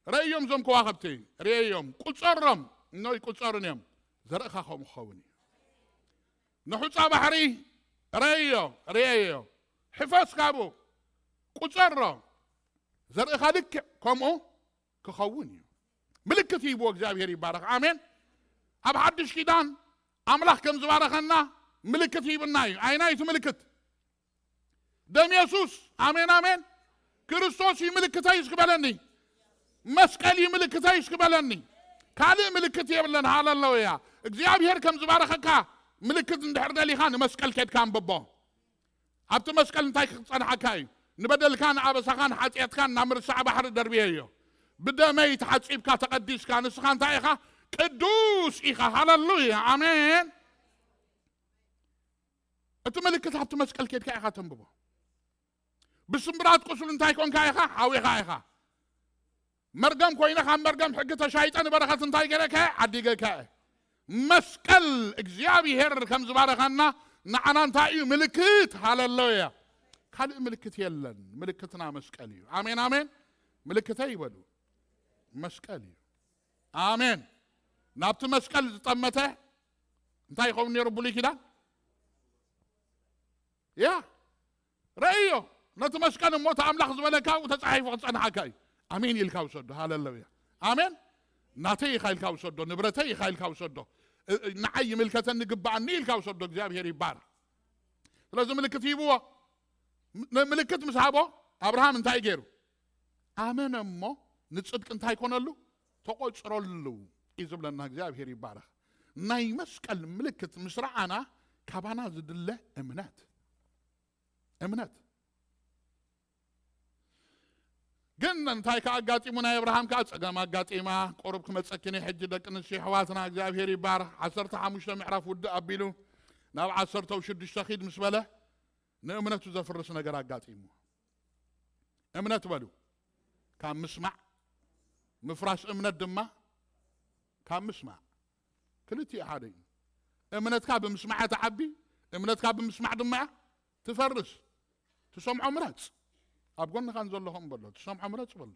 ረእዮም፣ እዞም ከዋኽብቲ ርእዮም፣ ቁጸሮም፣ እኖ ይቁጸሩን እዮም። ዘርእኻ ከምኡ ክኸውን እዩ። ንሑጻ ባሕሪ ረእዮ፣ ርእዮ፣ ሕፈስ ካብኡ፣ ቁጸሮ፣ ዘርእኻ ልክዕ ከምኡ ክኸውን እዩ። ምልክት ሂብዎ፣ እግዚኣብሔር ይባረኽ። ኣሜን። ኣብ ሓድሽ ኪዳን ኣምላኽ ከም ዝባረኸና ምልክት ሂብና እዩ። ኣይናይ እቲ ምልክት? ደም የሱስ። ኣሜን፣ ኣሜን። ክርስቶስ እዩ ምልክተይ እስኪ በለኒ። መስቀል እዩ ምልክተይ እስኪ በለኒ። ካልእ ምልክት የብለን። ሃለሉያ። እግዚኣብሔር ከም ዝባረኸካ ምልክት እንድሕር ደሊኻ ንመስቀል ኬድካ ኣንብቦ። ኣብቲ መስቀል እንታይ ክጸንሓካ እዩ? ንበደልካ፣ ንኣበሳኻ፣ ንሓጢኣትካ ናብ ምርሳዕ ባሕሪ ደርብየዮ። ብደመይ ተሓጺብካ ተቐዲስካ፣ ንስኻ እንታይ ኢኻ? ቅዱስ ኢኻ። ሃለሉያ። ኣሜን። እቲ ምልክት ኣብቲ መስቀል ኬድካ ኢኻ ተንብቦ። ብስምብራት ቁስሉ እንታይ ኮንካ ኢኻ? ሓዊኻ ኢኻ። መርገም ኮይነ ካብ መርገም ሕጊ ተሻይጠ ንበረኸት እንታይ ገረካ? ዓዲገካ። መስቀል እግዚኣብሔር ከም ዝባረኸና ንዓና እንታይ እዩ? ምልክት። ሃለሉያ። ካልእ ምልክት የለን። ምልክትና መስቀል እዩ። ኣሜን፣ ኣሜን። ምልክተይ ይበሉ። መስቀል እዩ። ኣሜን። ናብቲ መስቀል ዝጠመተ እንታይ ይኸውን ነይሩ? ብሉይ ኪዳን ያ ረእዮ። ነቲ መስቀል እሞ እቲ ኣምላኽ ዝበለካ ኣብኡ ተጻሒፉ ክጸንሓካ እዩ። ኣሜን ኢልካ ውሰዶ። ሃለሉያ። ኣሜን። ናተይ ኢኻ ኢልካ ውሰዶ። ንብረተይ ኢኻ ኢልካ ውሰዶ። እ- እ- ንዓይ ይምልከተኒ ግባኣኒ ኢልካ ውሰዶ። እግዚኣብሔር ይባረክ። ስለዚ ምልክት ሂብዎ። ም- ምልክት ምስ ሃቦ ኣብርሃም እንታይ ገይሩ? ኣመነ እሞ ንጽድቂ እንታይ ኮነሉ? ተቆጽረሉ እዩ ዝብለና። እግዚኣብሔር ይባረክ። ናይ መስቀል ምልክት ምስ ረኣና ካባና ዝድለ እምነት እምነት። ግን እንታይ ከ ኣጋጢሙ? ናይ ኣብርሃም ከኣ ጸገም ኣጋጢማ። ቁሩብ ክመጸኪኒ ሕጂ ደቂ ኣንስትዮ ኣሕዋትና፣ እግዚኣብሔር ይባረክ። ዓሰርተ ሓሙሽተ ምዕራፍ ውድእ ኣቢሉ ናብ ዓሰርተ ሽዱሽተ ኺድ ምስ በለ ንእምነቱ ዘፍርስ ነገር ኣጋጢሙ። እምነት በሉ ካብ ምስማዕ፣ ምፍራስ እምነት ድማ ካብ ምስማዕ። ክልቲኡ ሓደ እዩ። እምነትካ ብምስማዕ እያ ትዓቢ፣ እምነትካ ብምስማዕ ድማ እያ ትፈርስ። ትሰምዖ ምረጽ። ኣብ ጎንኻ ንዘለኹም በሎ፣ ትሰምዖ ምረጽ በሎ።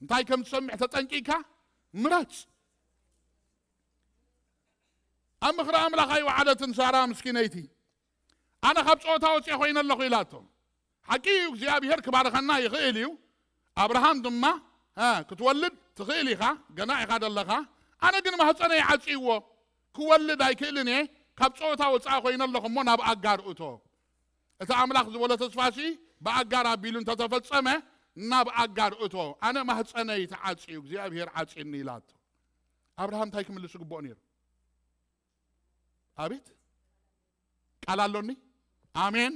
እንታይ ከም ትሰምዕ ተጠንቂካ ምረጽ። ኣብ ምኽሪ ኣምላኽ ኣይወዓለትን ሳራ ምስኪነይቲ። ኣነ ካብ ጸወታ ወጺኤ ኮይነ ኣለኹ ኢላቶ። ሓቂ እዩ፣ እግዚኣብሔር ክባርኸና ይኽእል እዩ። ኣብርሃም ድማ፣ እ፣ ክትወልድ ትኽእል ኢኻ፣ ገና ኢኻ ዘለኻ። ኣነ ግን ማህፀነይ ዓጽይዎ፣ ክወልድ ኣይክእልን እየ። ካብ ጸወታ ወጻኢ ኮይነ ኣለኹ እሞ ናብ ኣጋር እቶ። እቲ ኣምላኽ ዝበሎ ተስፋሲ ብኣጋር ኣቢሉ እንተተፈጸመ ናብ ኣጋር እቶ። ኣነ ማህፀነይ ተዓጽዩ፣ እግዚኣብሔር ዓጽዩኒ ኢላቶ። ኣብርሃም እንታይ ክምልስ ይግብኦ ነይሩ? ኣቤት ቃል ኣሎኒ። ኣሜን።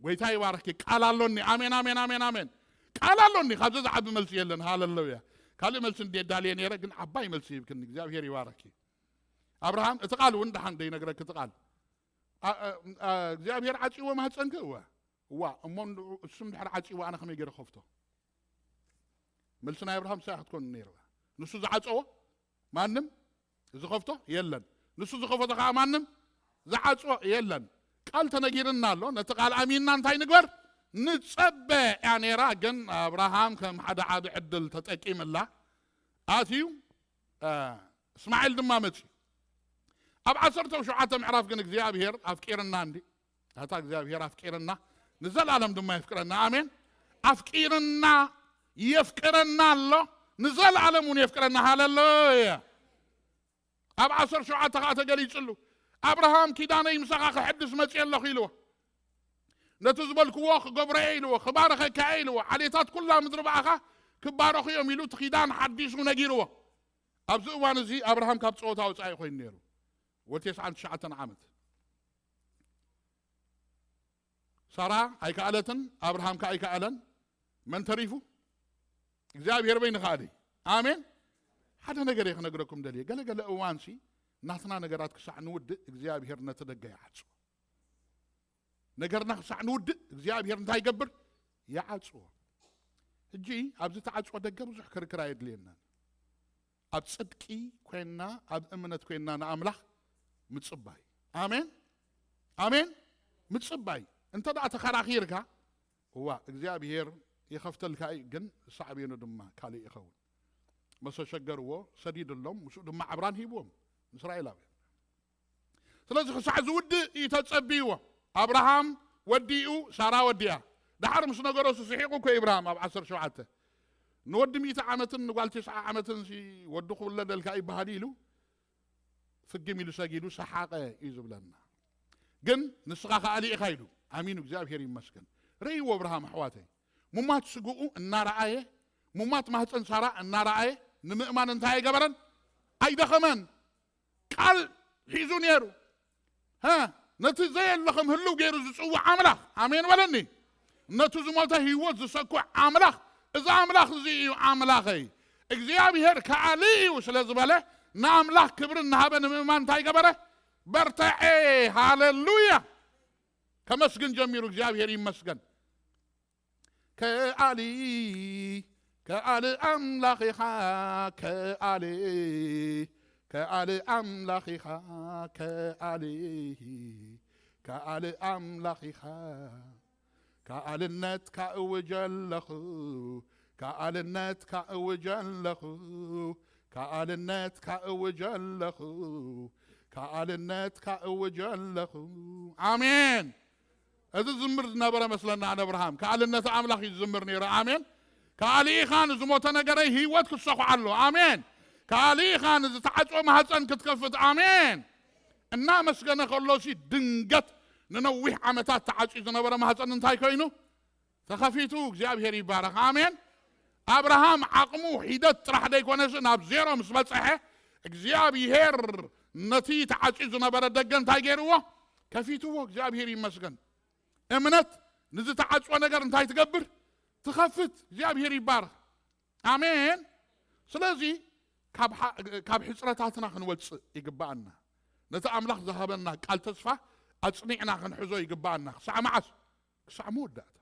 ጎይታ ይባርኪ። ቃል ኣሎኒ። ኣሜን፣ ኣሜን፣ ኣሜን፣ ኣሜን። ቃል ኣሎኒ። ካብዚ ዝዓቢ መልሲ የለን። ሃለሉያ። ካልእ መልሲ እንዴ ዳልየ ነይረ፣ ግን ዓባይ መልሲ ሂብክኒ። እግዚኣብሔር ይባርኪ። ኣብርሃም፣ እቲ ቃል እውን ደሓን ደይነግረኪ እቲ ቃል። ኣ-፣ ኣ-፣ ኣ-፣ እግዚኣብሔር ዓጽይዎ ማህፀንኪ? እወ። እዋ፣ እሞ እንድዑ እሱ እንድሕር ዓጽይዎ ኣነ ከመይ ገይረ ክኸፍቶ? መልሲ ናይ ኣብርሃም ሳያ ክትኮን ነይርዋ። ንሱ ዝዓጸዎ ማንም ዝኸፍቶ የለን። ንሱ ዝኸፈቶ ከዓ ማንም ዝዓጽዎ የለን። ቃል ተነጊርና ኣሎ። ነቲ ቃል ኣሚንና እንታይ ንግበር? ንጸበ እያ ነይራ። ግን ኣብርሃም ከም ሓደ ዓቢ ዕድል ተጠቂምላ ኣትዩ፣ እ፣ እስማዒል ድማ መጽዩ። ኣብ ዓሰርተ ሸውዓተ ምዕራፍ ግን እግዚኣብሔር ኣፍቂርና እንዲ ኣታ እግዚኣብሔር ኣፍቂርና ንዘለኣለም ድማ የፍቅረና። ኣሜን። ኣፍቂርና የፍቅረና ኣሎ። ንዘለኣለም እውን የፍቅረና። ሃለሉያ። ኣብ ዓሰርተ ሸውዓተ ከዓ ተገሊጽሉ። ኣብርሃም ኪዳነይ ምሳኻ ክሕድስ መጽየ ኣለኹ ኢልዎ። ነቲ ዝበልክዎ ክገብሮ እየ ኢልዎ። ክባርኸካ እየ ኢልዎ። ዓሌታት ኩላ ምድሪ ብኣኻ ክባረኹ እዮም ኢሉ እቲ ኪዳን ሓዲሱ ነጊርዎ። ኣብዚ እዋን እዚ ኣብርሃም ካብ ጸወታ ወጻኢ ኮይኑ ነይሩ። ወዲ ተስዓን ትሽዓተን ዓመት። ሳራ ኣይከኣለትን፣ ኣብርሃም ከኣ ኣይከኣለን። መን ተሪፉ? እግዚኣብሔር በይኑ ከኣለ። ኣሜን። ሓደ ነገር እየ ክነግረኩም ደልየ። ገለ ገለ እዋንሲ ናትና ነገራት ክሳዕ ንውድእ እግዚኣብሔር ነቲ ደገ ይዓጽዎ። ነገርና ክሳዕ ንውድእ እግዚኣብሔር እንታይ ይገብር? ይዓጽዎ። ሕጂ ኣብዚ ተዓጽዎ ደገ ብዙሕ ክርክር ኣየድልየናን። ኣብ ጽድቂ ኮይንና፣ ኣብ እምነት ኮይንና ንኣምላኽ ምጽባይ። ኣሜን፣ ኣሜን። ምጽባይ። እንተ ደኣ ተኸራኺርካ፣ እዋ እግዚኣብሔር ይኸፍተልካ እዩ፣ ግን ሳዕቤኑ ድማ ካልእ ይኸውን። መሰ ሸገርዎ፣ ሰዲድሎም፣ ምስኡ ድማ ዕብራን ሂብዎም ንእስራኤላውያን። ስለዚ ክሳዕ ዝውድእ እዩ ተጸብይዎ። ኣብርሃም ወዲኡ፣ ሳራ ወዲኣ። ደሓር ምስ ነገሮ ስሒቑ እኮ ኢብራሃም ኣብ ዓሰርተ ሸውዓተ። ንወዲ ሚእቲ ዓመትን ንጓል ተስዓ ዓመትን ሲ ወዲ ክውለደልካ ይበሃል ኢሉ ፍግም ኢሉ ሰጊዱ ሰሓቐ እዩ ዝብለና። ግን ንስኻ ከኣ ልኢኻ ኢሉ ኣሚኑ፣ እግዚኣብሔር ይመስገን። ርእይዎ ኣብርሃም ኣሕዋተይ፣ ሙማት ስግኡ እናረኣየ፣ ሙማት ማህፀን ሳራ እናረኣየ ንምእማን እንታይ ኣይገበረን? ኣይደኸመን። ቃል ሒዙ ነይሩ። ሃ፣ ነቲ ዘየለ ከም ህልው ገይሩ ዝጽውዕ ኣምላኽ፣ ኣሜን በለኒ። ነቲ ዝሞተ ህይወት ዝሰኩዕ ኣምላኽ፣ እዚ ኣምላኽ እዚ እዩ ኣምላኸይ። እግዚኣብሔር ከኣሊ እዩ ስለ ዝበለ፣ ንኣምላኽ ክብሪ እናሃበ ንምእማን እንታይ ገበረ? በርተዐ። ሃሌሉያ! ከመስግን ጀሚሩ። እግዚኣብሔር ይመስገን። ከኣሊ ከኣሊ ኣምላኽ ኢኻ፣ ከኣሊ ከኣሊ ኣምላኽ ኢኻ፣ ከኣሊ ከኣሊ ኣምላኽ ኢኻ። ከኣልነትካ እውጀ ኣለኹ፣ ከኣልነትካ እውጀ ኣለኹ፣ ከኣልነትካ እውጀ ኣለኹ፣ ከኣልነትካ እውጀ ኣለኹ። ኣሜን። እዚ ዝምር ዝነበረ መስለና ንኣብርሃም ከኣልነት ኣምላኽ እዩ ዝዝምር ነይሩ። ኣሜን። ከኣሊ ኢኻ ንዝሞተ ነገረይ ህይወት ክሰኹዓሉ። ኣሜን። ከኣሊ ኢኻ ንዝተዓጽወ ማህፀን ክትከፍት። ኣሜን። እናመስገነ ከሎሲ ድንገት ንነዊሕ ዓመታት ተዓጽዩ ዝነበረ ማህፀን እንታይ ኮይኑ ተኸፊቱ። እግዚኣብሔር ይባረኽ። ኣሜን። ኣብርሃም ዓቕሙ ሒደት ጥራሕ ደይኮነሲ ናብ ዜሮ ምስ በፀሐ እግዚኣብሔር ነቲ ተዓጽዩ ዝነበረ ደገ እንታይ ገይርዎ? ከፊትዎ። እግዚኣብሔር ይመስገን። እምነት ንዝተዓጽወ ነገር እንታይ ትገብር? ትኸፍት። እግዚኣብሔር ይባረኽ። ኣሜን። ስለዚ ካብ ሓ- ካብ ሕፅረታትና ክንወፅእ ይግባኣና። ነቲ ኣምላኽ ዝሃበና ቃል ተስፋ ኣፅኒዕና ክንሕዞ ይግባኣና። ክሳዕ መዓስ? ክሳዕ መወዳእታ።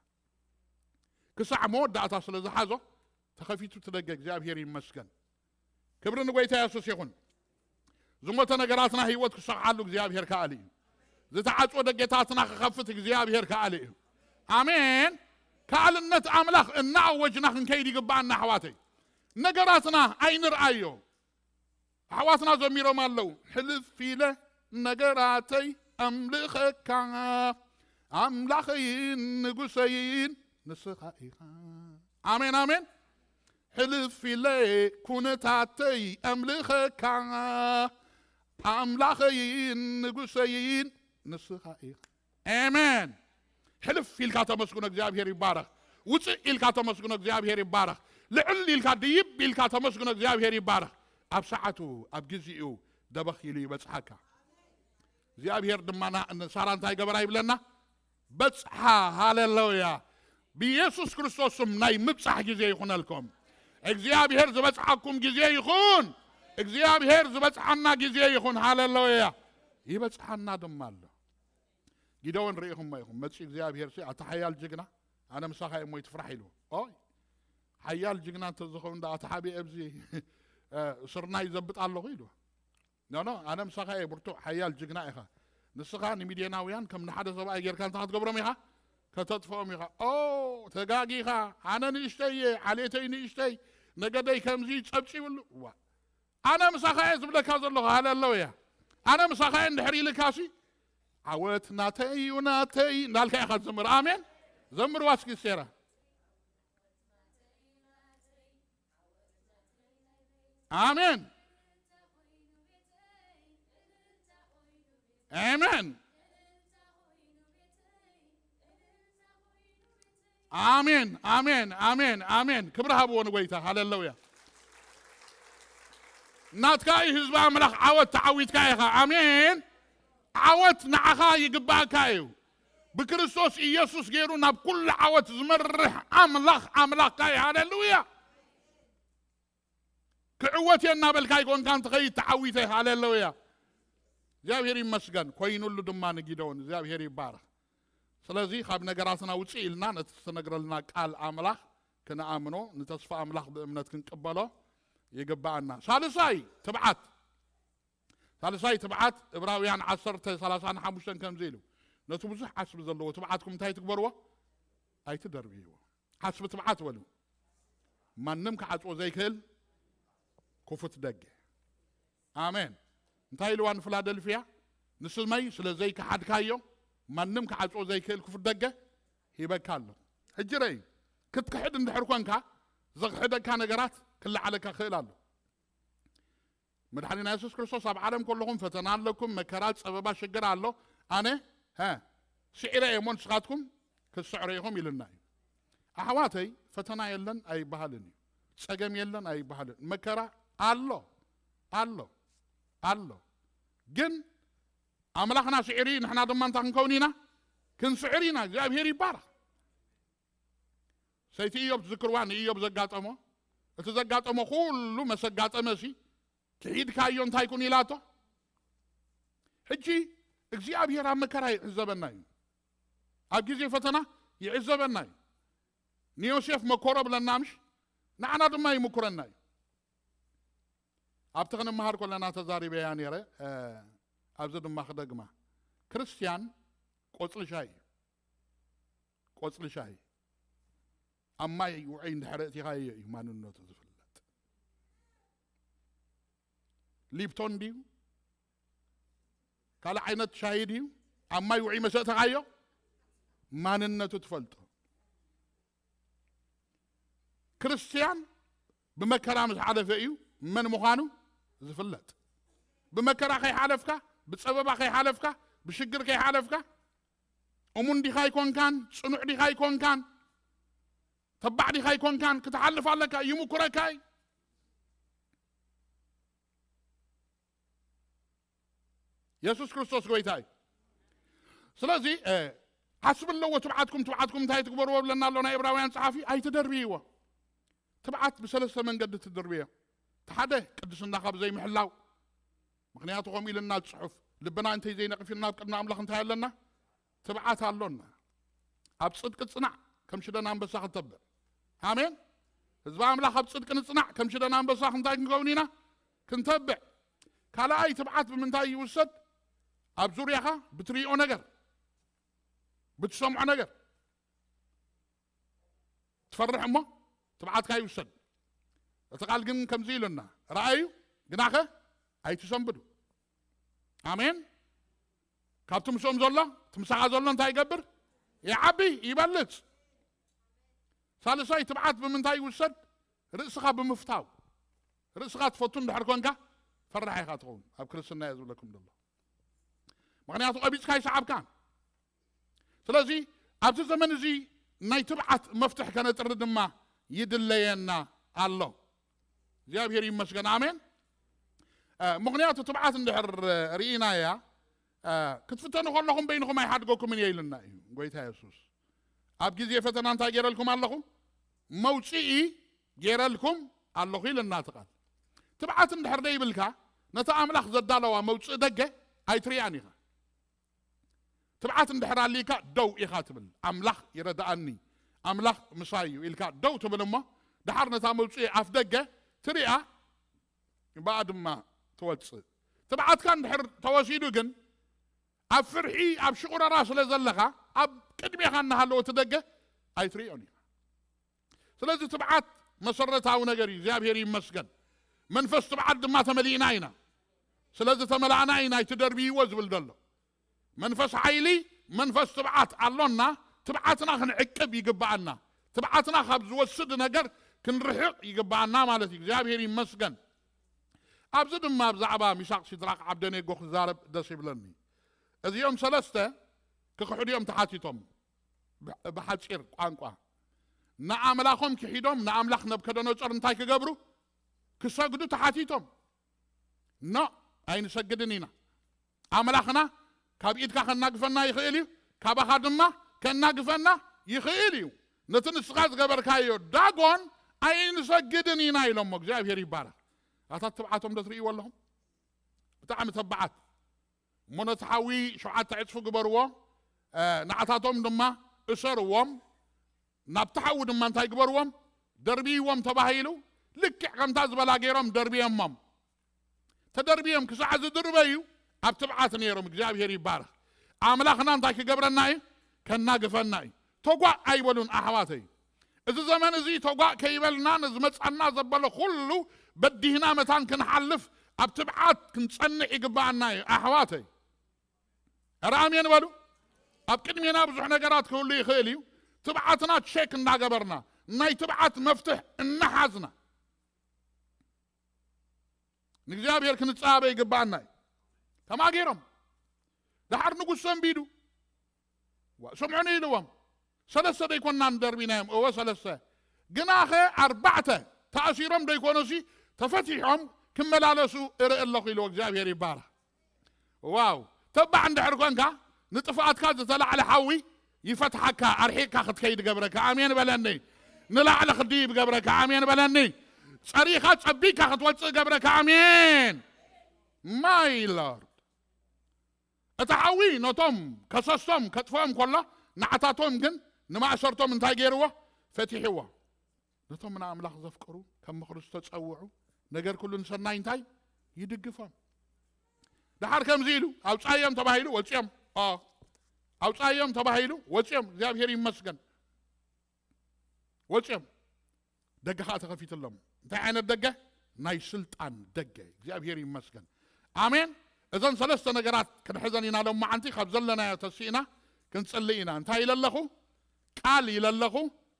ክሳዕ መወዳእታ ስለ ዝሓዞ ተኸፊቱ እቲ ደገ። እግዚኣብሔር ይመስገን። ክብሪ ንጎይታ የሱስ ይኹን። ዝሞተ ነገራትና ህይወት ክሰኽዓሉ እግዚኣብሔር ከኣሊ እዩ። ዝተዓጽወ ደገታትና ክኸፍት እግዚኣብሔር ከኣሊ እዩ። ኣሜን። ከኣልነት ኣምላኽ እናኣወጅና ክንከይድ ይግባኣና ኣሕዋተይ። ነገራትና ኣይንርኣዮ። ኣሕዋትና ዘሚሮም ኣለዉ። ሕልፍ ኢለ ነገራተይ ኣምልኸካ ኣምላኸይን ንጉሰይን ንስኻ ኢኻ። ኣሜን ኣሜን። ሕልፍ ኢለ ኩነታተይ ኣምልኸካ ኣምላኸይን ንጉሰይን ንስኻ ኢኻ። ኣሜን። ሕልፍ ኢልካ ተመስግኖ፣ እግዚኣብሔር ይባረኽ። ውፅእ ኢልካ ተመስግኖ፣ እግዚኣብሔር ይባረኽ። ልዕል ኢልካ ድይብ ኢልካ ተመስግኖ፣ እግዚኣብሔር ይባረኽ። ኣብ ሰዓቱ ኣብ ግዚኡ ደበኽ ኢሉ ይበፅሓካ። እግዚኣብሔር ድማ ና- ንሳራ እንታይ ገበራ ይብለና? በፅሓ። ሃሌሉያ። ብኢየሱስ ክርስቶስ ስም ናይ ምብፃሕ ግዜ ይኹነልኩም። እግዚኣብሔር ዝበፅሓኩም ግዜ ይኹን። እግዚኣብሔር ዝበፅሓና ግዜ ይኹን። ሃሌሉያ። ይበፅሓና ድማ ኣሎ። ጊደዎን ርኢኹሞ ኢኹም። መፂኡ እግዚኣብሔር ሲ ኣታ ሓያል ጅግና ኣነ ምሳኻ እየ እሞ ይትፍራሕ ኢልዎ። ኦይ ሓያል ጅግና እንተዝኸውን ዳ ኣታ ሓቢ ኣብዚ ስርናይ ዘብጥ ኣለኹ ኢልዎ። ኖ ኖ ኣነ ምሳኻ እየ ብርቱዕ ሓያል ጅግና ኢኻ። ንስኻ ንሚድዮናውያን ከም ንሓደ ሰብኣይ ጌርካ እንታይ ክትገብሮም ኢኻ? ከተጥፍኦም ኢኻ። ኦ ተጋጊኻ። ኣነ ንእሽተይ እየ፣ ዓሌተይ ንእሽተይ፣ ነገደይ ከምዚ ጸብጺብሉ። ዋ ኣነ ምሳኻ እየ ዝብለካ ዘለኹ። ሃለለውያ። ኣነ ምሳኻ እየ እንድሕር ኢልካሲ ዓወት ናተይ እዩ ናተይ እንዳልካ ኢኻ ትዘምር። ኣሜን። ዘምርዋ እስኪ ሴራ። ኣሜን። ኣሜን። ኣሜን ኣሜን ኣሜን ኣሜን። ክብሪ ሃብዎ ንጎይታ። ሃለለውያ። ናትካ እዩ ህዝቢ ኣምላኽ። ዓወት ተዓዊትካ ኢኻ። ኣሜን። ዓወት ንዓኻ ይግባእካ እዩ። ብክርስቶስ ኢየሱስ ገይሩ ናብ ኩሉ ዓወት ዝመርሕ ኣምላኽ ኣምላኽካ እዩ። ሃለሉያ። ክዕወት እየ እናበልካ ኣይኮንካን ትኸይድ ተዓዊተ። ሃሌሉያ። እግዚኣብሔር ይመስገን። ኮይኑሉ ድማ ንጊደውን። እግዚኣብሔር ይባረኽ። ስለዚ ካብ ነገራትና ውፅእ ኢልና ነቲ ዝተነግረልና ቃል ኣምላኽ ክንኣምኖ፣ ንተስፋ ኣምላኽ ብእምነት ክንቅበሎ ይግባኣና። ሳልሳይ ትብዓት፣ ሳልሳይ ትብዓት ዕብራውያን ዓሰርተ ሰላሳን ሓሙሽተን ከምዚ ኢሉ፣ ነቲ ብዙሕ ዓስቢ ዘለዎ ትብዓትኩም እንታይ ትግበርዎ? ኣይትደርብይዎ። ዓስቢ ትብዓት በሉ። ማንም ክዓጽዎ ዘይክእል ክፉት ደገ። ኣሜን። እንታይ ኢልዋ ንፊላደልፍያ? ንስመይ ስለ ዘይከሓድካዮ ማንም ክዓጽዎ ዘይክእል ክፉት ደገ ሂበካ ኣሎ። ሕጂ ረይ ክትክሕድ እንድሕር ኮንካ ዘኽሕደካ ነገራት ክለዓለካ ክእል ኣሎ። መድሓኒና የሱስ ክርስቶስ ኣብ ዓለም ከለኹም ፈተና ኣለኩም፣ መከራ፣ ጸበባ፣ ሽግር ኣሎ። ኣነ ሀ ስዒረ እየ እሞ ንስኻትኩም ክትስዕሩ ኢኹም ኢልና እዩ። ኣሕዋተይ ፈተና የለን ኣይበሃልን እዩ። ጸገም የለን ኣይበሃልን። መከራ ኣሎ ኣሎ ኣሎ። ግን ኣምላኽና ስዒሩ እዩ፣ ንሕና ድማ እንታይ ክንከውን ኢና? ክንስዕር ኢና። እግዚኣብሔር ይባረኽ። ሰይቲ ኢዮብ ትዝክርዋ ንኢዮብ ዘጋጠሞ እቲ ዘጋጠሞ ኩሉ መሰጋጠመ ሲ ክሒድካዮ እንታይ ኩን ኢላቶ። ሕጂ እግዚኣብሔር ኣብ መከራ ይዕዘበና እዩ። ኣብ ግዜ ፈተና ይዕዘበና እዩ። ንዮሴፍ መኮሮ ብለና ምሽ ንዓና ድማ ይምኩረና እዩ። ኣብቲ ክንመሃር ከለና ተዛሪበያ ነይረ። ኣብዚ ድማ ክደግማ፣ ክርስትያን ቆፅሊ ሻሂ እዩ። ቆፅሊ ሻሂ ኣብ ማይ ውዑይ እንድሕር እቲኻዮ እዩ ማንነቱ ዝፍለጥ። ሊፕቶን ድዩ ካልእ ዓይነት ሻሂ ድዩ ኣብ ማይ ውዑይ መሰእተኻዮ ማንነቱ ትፈልጦ። ክርስትያን ብመከራ ምስ ሓለፈ እዩ መን ምዃኑ ዝፍለጥ። ብመከራ ከይሓለፍካ፣ ብፀበባ ከይሓለፍካ፣ ብሽግር ከይሓለፍካ፣ እሙን ዲኻ ኣይኮንካን፣ ፅኑዕ ዲኻ ኣይኮንካን፣ ተባዕ ዲኻ ኣይኮንካን፣ ክትሓልፍ ኣለካ፣ ይምኩረካ እዩ። የሱስ ክርስቶስ ጎይታ እዩ። ስለዚ ዓስቢ ኣለዎ ትብዓትኩም። ትብዓትኩም እንታይ ትግበርዎ ብለና ኣሎ ናይ ዕብራውያን ጸሓፊ? ኣይትደርብይዎ። ትብዓት ብሰለስተ መንገዲ ትድርብዮ። እቲ ሓደ ቅድስና ካብ ዘይምሕላው፣ ምኽንያቱ ከምኡ ኢልና ጽሑፍ፣ ልብና እንተይ ዘይነቒፍና ኣብ ቅድሚ ኣምላኽ እንታይ ኣለና? ትብዓት ኣሎና። ኣብ ጽድቂ ጽናዕ ከም ሽደን ኣንበሳ ክንተብዕ። ኣሜን። ህዝቢ ኣምላኽ ኣብ ጽድቂ ንጽናዕ ከም ሽደን ኣንበሳ ክንታይ ክንከውን ኢና? ክንተብዕ። ካልኣይ ትብዓት ብምንታይ ይውሰድ? ኣብ ዙርያኻ ብትሪኦ ነገር፣ ብትሰምዖ ነገር ትፈርሕ እሞ ትብዓትካ ይውሰድ። እቲ ቃል ግን ከምዚ ኢሉና፣ ረኣዩ ግናኸ ኣይትሰንብዱ። ኣሜን። ካብቲ ምስኦም ዘሎ እቲ ምሳኻ ዘሎ እንታይ ይገብር? ይዓቢ፣ ይበልጽ። ሳልሳይ ትብዓት ብምንታይ ይውሰድ? ርእስኻ ብምፍታው። ርእስኻ ትፈቱ እንድሕር ኮንካ ፈራሕ ኢኻ ትኸውን። ኣብ ክርስትና እየ ዝብለኩም ዘሎ። ምኽንያቱ ቀቢጽካ ይሰዓብካ። ስለዚ ኣብዚ ዘመን እዚ ናይ ትብዓት መፍትሕ ከነጥሪ ድማ ይድለየና ኣሎ። እግዚኣብሔር ይመስገን። ኣሜን። ምኽንያቱ ትብዓት እንድሕር ርኢናያ፣ ክትፍተኑ ከለኹም በይንኹም ኣይሓድገኩምን እየ ኢልና እዩ ጎይታ የሱስ። ኣብ ግዜ ፈተና እንታይ ገይረልኩም ኣለኹ? መውፅኢ ገይረልኩም ኣለኹ ኢልና እቲ ቃል። ትብዓት እንድሕር ደይብልካ ነታ ኣምላኽ ዘዳለዋ መውፅኢ ደገ ኣይትሪኣን ኢኻ። ትብዓት እንድሕር ኣልይካ ደው ኢኻ ትብል። ኣምላኽ ይረድኣኒ፣ ኣምላኽ ምሳይ እዩ ኢልካ ደው ትብል እሞ፣ ደሓር ነታ መውፅኢ ኣፍ ደገ ትሪኣ፣ ብኣ ድማ ትወፅእ። ትብዓትካ እንድሕር ተወሲዱ ግን፣ ኣብ ፍርሒ፣ ኣብ ሽቑረራ ስለ ዘለኻ፣ ኣብ ቅድሜኻ እናሃለወ እቲ ደገ ኣይትሪኦን ኢኻ። ስለዚ ትብዓት መሰረታዊ ነገር እዩ። እግዚኣብሔር ይመስገን። መንፈስ ትብዓት ድማ ተመሊእና ኢና። ስለዚ ተመላእና ኢና፣ ኣይትደርብይዎ ዝብል ዘሎ። መንፈስ ሓይሊ፣ መንፈስ ትብዓት ኣሎና። ትብዓትና ክንዕቅብ ይግብኣና። ትብዓትና ካብ ዝወስድ ነገር ክንርሕቕ ይግብኣና ማለት እዩ። እግዚኣብሔር ይመስገን። ኣብዚ ድማ ብዛዕባ ሚሳቕ፣ ሲድራቕ፣ ዓብደኔጎ ክዛረብ ደስ ይብለኒ። እዚኦም ሰለስተ ክኽሕዱ እዮም ተሓቲቶም። ብ-፣ ብሓጺር ቋንቋ፣ ንኣምላኾም ክሒዶም ንኣምላኽ ነብከደነጾር እንታይ ክገብሩ? ክሰግዱ ተሓቲቶም። ኖ፣ ኣይንሰግድን ኢና። ኣምላኽና ካብ ኢድካ ከናግፈና ይኽእል እዩ፣ ካባኻ ድማ ከናግፈና ይኽእል እዩ። ነቲ ንስኻ ዝገበርካዮ ዳጎን ኣይንሰግድን ኢና ኢሎሞ። እግዚኣብሔር ይባረኽ። ኣታት ትብዓቶም ዶ ትርእይዎ ኣለኹም? ብጣዕሚ ተባዓት። እሞ ነቲ ሓዊ ሸውዓተ ዕጽፊ ግበርዎ፣ እ፣ ንዓታቶም ድማ እሰርዎም፣ ናብቲ ሓዊ ድማ እንታይ ግበርዎም? ደርብይዎም ተባሂሉ። ልክዕ ከምታ ዝበላ ገይሮም ደርብዮሞም። ተደርብዮም ክሳዕ ዝድርበዩ ኣብ ትብዓት ነይሮም። እግዚኣብሔር ይባረኽ። ኣምላኽና እንታይ ክገብረና እዩ? ከናግፈና እዩ። ተጓእ ኣይበሉን ኣሕዋተይ። እዚ ዘመን እዚ ተጓእ ከይበልና ንዝመጻና ዘበለ ኩሉ በዲህና መታን ክንሓልፍ ኣብ ትብዓት ክንጸንዕ ይግብኣና እዩ ኣሕዋተይ። ኧረ ኣሜን በሉ። ኣብ ቅድሜና ብዙሕ ነገራት ክህሉ ይኽእል እዩ። ትብዓትና ቼክ እናገበርና፣ ናይ ትብዓት መፍትሕ እናሓዝና ንእግዚኣብሔር ክንጸባበ ይግብኣና እዩ። ተማጊሮም። ደሓር ንጉስ ሰንቢዱ። ዋ፣ ስምዑኒ ኢልዎም። ሰለስተ ደይኮንና ንደርቢናዮም? እወ ሰለስተ። ግናኸ ኣርባዕተ ተኣሲሮም ደይኮኑሲ ተፈቲሖም ክመላለሱ እርኢ ኣለኹ ኢልዎ። እግዚኣብሔር ይባረኽ። ዋው! ተባዕ እንድሕር ኮንካ፣ ንጥፍኣትካ ዝተላዕለ ሓዊ ይፈትሓካ፣ ኣርሒቕካ ክትከይድ ገብረካ። ኣሜን በለኒ። ንላዕሊ ክትድይብ ገብረካ። ኣሜን በለኒ። ጸሪኻ ጸቢካ ክትወጽእ ገብረካ። ኣሜን። My Lord። እቲ ሓዊ ነቶም ከሰስቶም ከጥፍኦም ከሎ፣ ንዓታቶም ግን ንማእሰርቶም እንታይ ገይርዎ? ፈቲሕዎ። ነቶም ንኣምላኽ ዘፍቅሩ፣ ከም ምኽሩ ዝተጸውዑ፣ ነገር ኩሉ ንሰናይ እንታይ? ይድግፎም። ደሓር ከምዚ ኢሉ፣ "ኣውጻዮም" ተባሂሉ፣ ወጺኦም። ኦ፣ "ኣውጻዮም" ተባሂሉ፣ ወጺኦም። እግዚኣብሔር ይመስገን። ወጺኦም። ደገ ኸኣ ተኸፊትሎም። እንታይ ዓይነት ደገ? ናይ ስልጣን ደገ። እግዚኣብሔር ይመስገን። ኣሜን። እዘን ሰለስተ ነገራት ክንሕዘን ኢና ሎማዓንቲ፣ ካብ ዘለናዮ ተሲእና ክንጽሊ ኢና። እንታይ ኢለ ኣለኹ? ቃል ኢለ ኣለኹ፣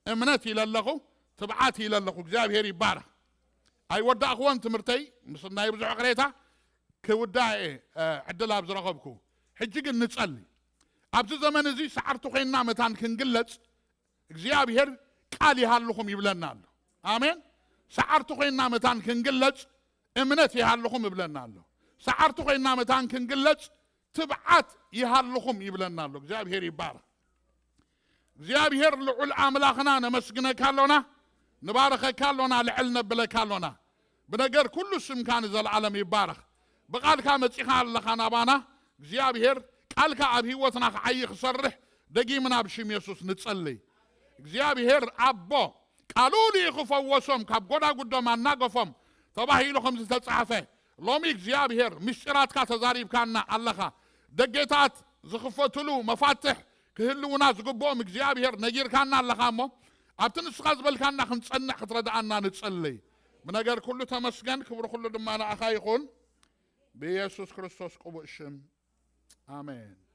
እምነት ኢለ ኣለኹ፣ ትብዓት ኢለ ኣለኹ። እግዚኣብሔር ይባረኽ። ኣይወዳእኽዎን ትምህርተይ፣ ምስ ናይ ብዙሕ ቅሬታ ክውዳእ እየ፣ እ፣ ዕድል ኣብ ዝረኸብኩ። ሕጂ ግን ንጸሊ። ኣብዚ ዘመን እዚ ሰዓርቲ ኮይንና መታን ክንግለጽ እግዚኣብሔር ቃል ይሃልኹም ይብለና ኣሎ። ኣሜን። ሰዓርቲ ኮይንና መታን ክንግለጽ እምነት ይሃልኹም ይብለና ኣሎ። ሰዓርቲ ኮይንና መታን ክንግለጽ ትብዓት ይሃልኹም ይብለና ኣሎ። እግዚኣብሔር ይባረኽ። እግዚኣብሔር ልዑል ኣምላኽና ነመስግነካ ኣሎና፣ ንባረኸካ ኣሎና፣ ልዕል ነብለካ ኣሎና። ብነገር ኩሉ ስምካ ንዘለዓለም ይባረኽ። ብቃልካ መጺኻ ኣለኻ ናባና። እግዚኣብሔር ቃልካ ኣብ ህይወትና ክዓዪ ክሰርሕ ደጊምና ብሽም የሱስ ንጸልይ። እግዚኣብሔር ኣቦ ቃሉ ልኢኹ ፈወሶም፣ ካብ ጎዳጉዶም ኣናገፎም ተባሂሉ ከም ዝተጻሕፈ፣ ሎሚ እግዚኣብሔር ምስጢራትካ ተዛሪብካና ኣለኻ። ደጌታት ዝኽፈትሉ መፋትሕ ክህልውና ዝግብኦም እግዚኣብሔር ነጊርካና ኣለኻ እሞ፣ ኣብቲ ንስኻ ዝበልካና ክንጸንዕ ክትረድኣና ንጸልይ። ብነገር ኩሉ ተመስገን፣ ክብሪ ኩሉ ድማ ንኣኻ ይኹን። ብኢየሱስ ክርስቶስ ቅቡእ ሽም፣ ኣሜን።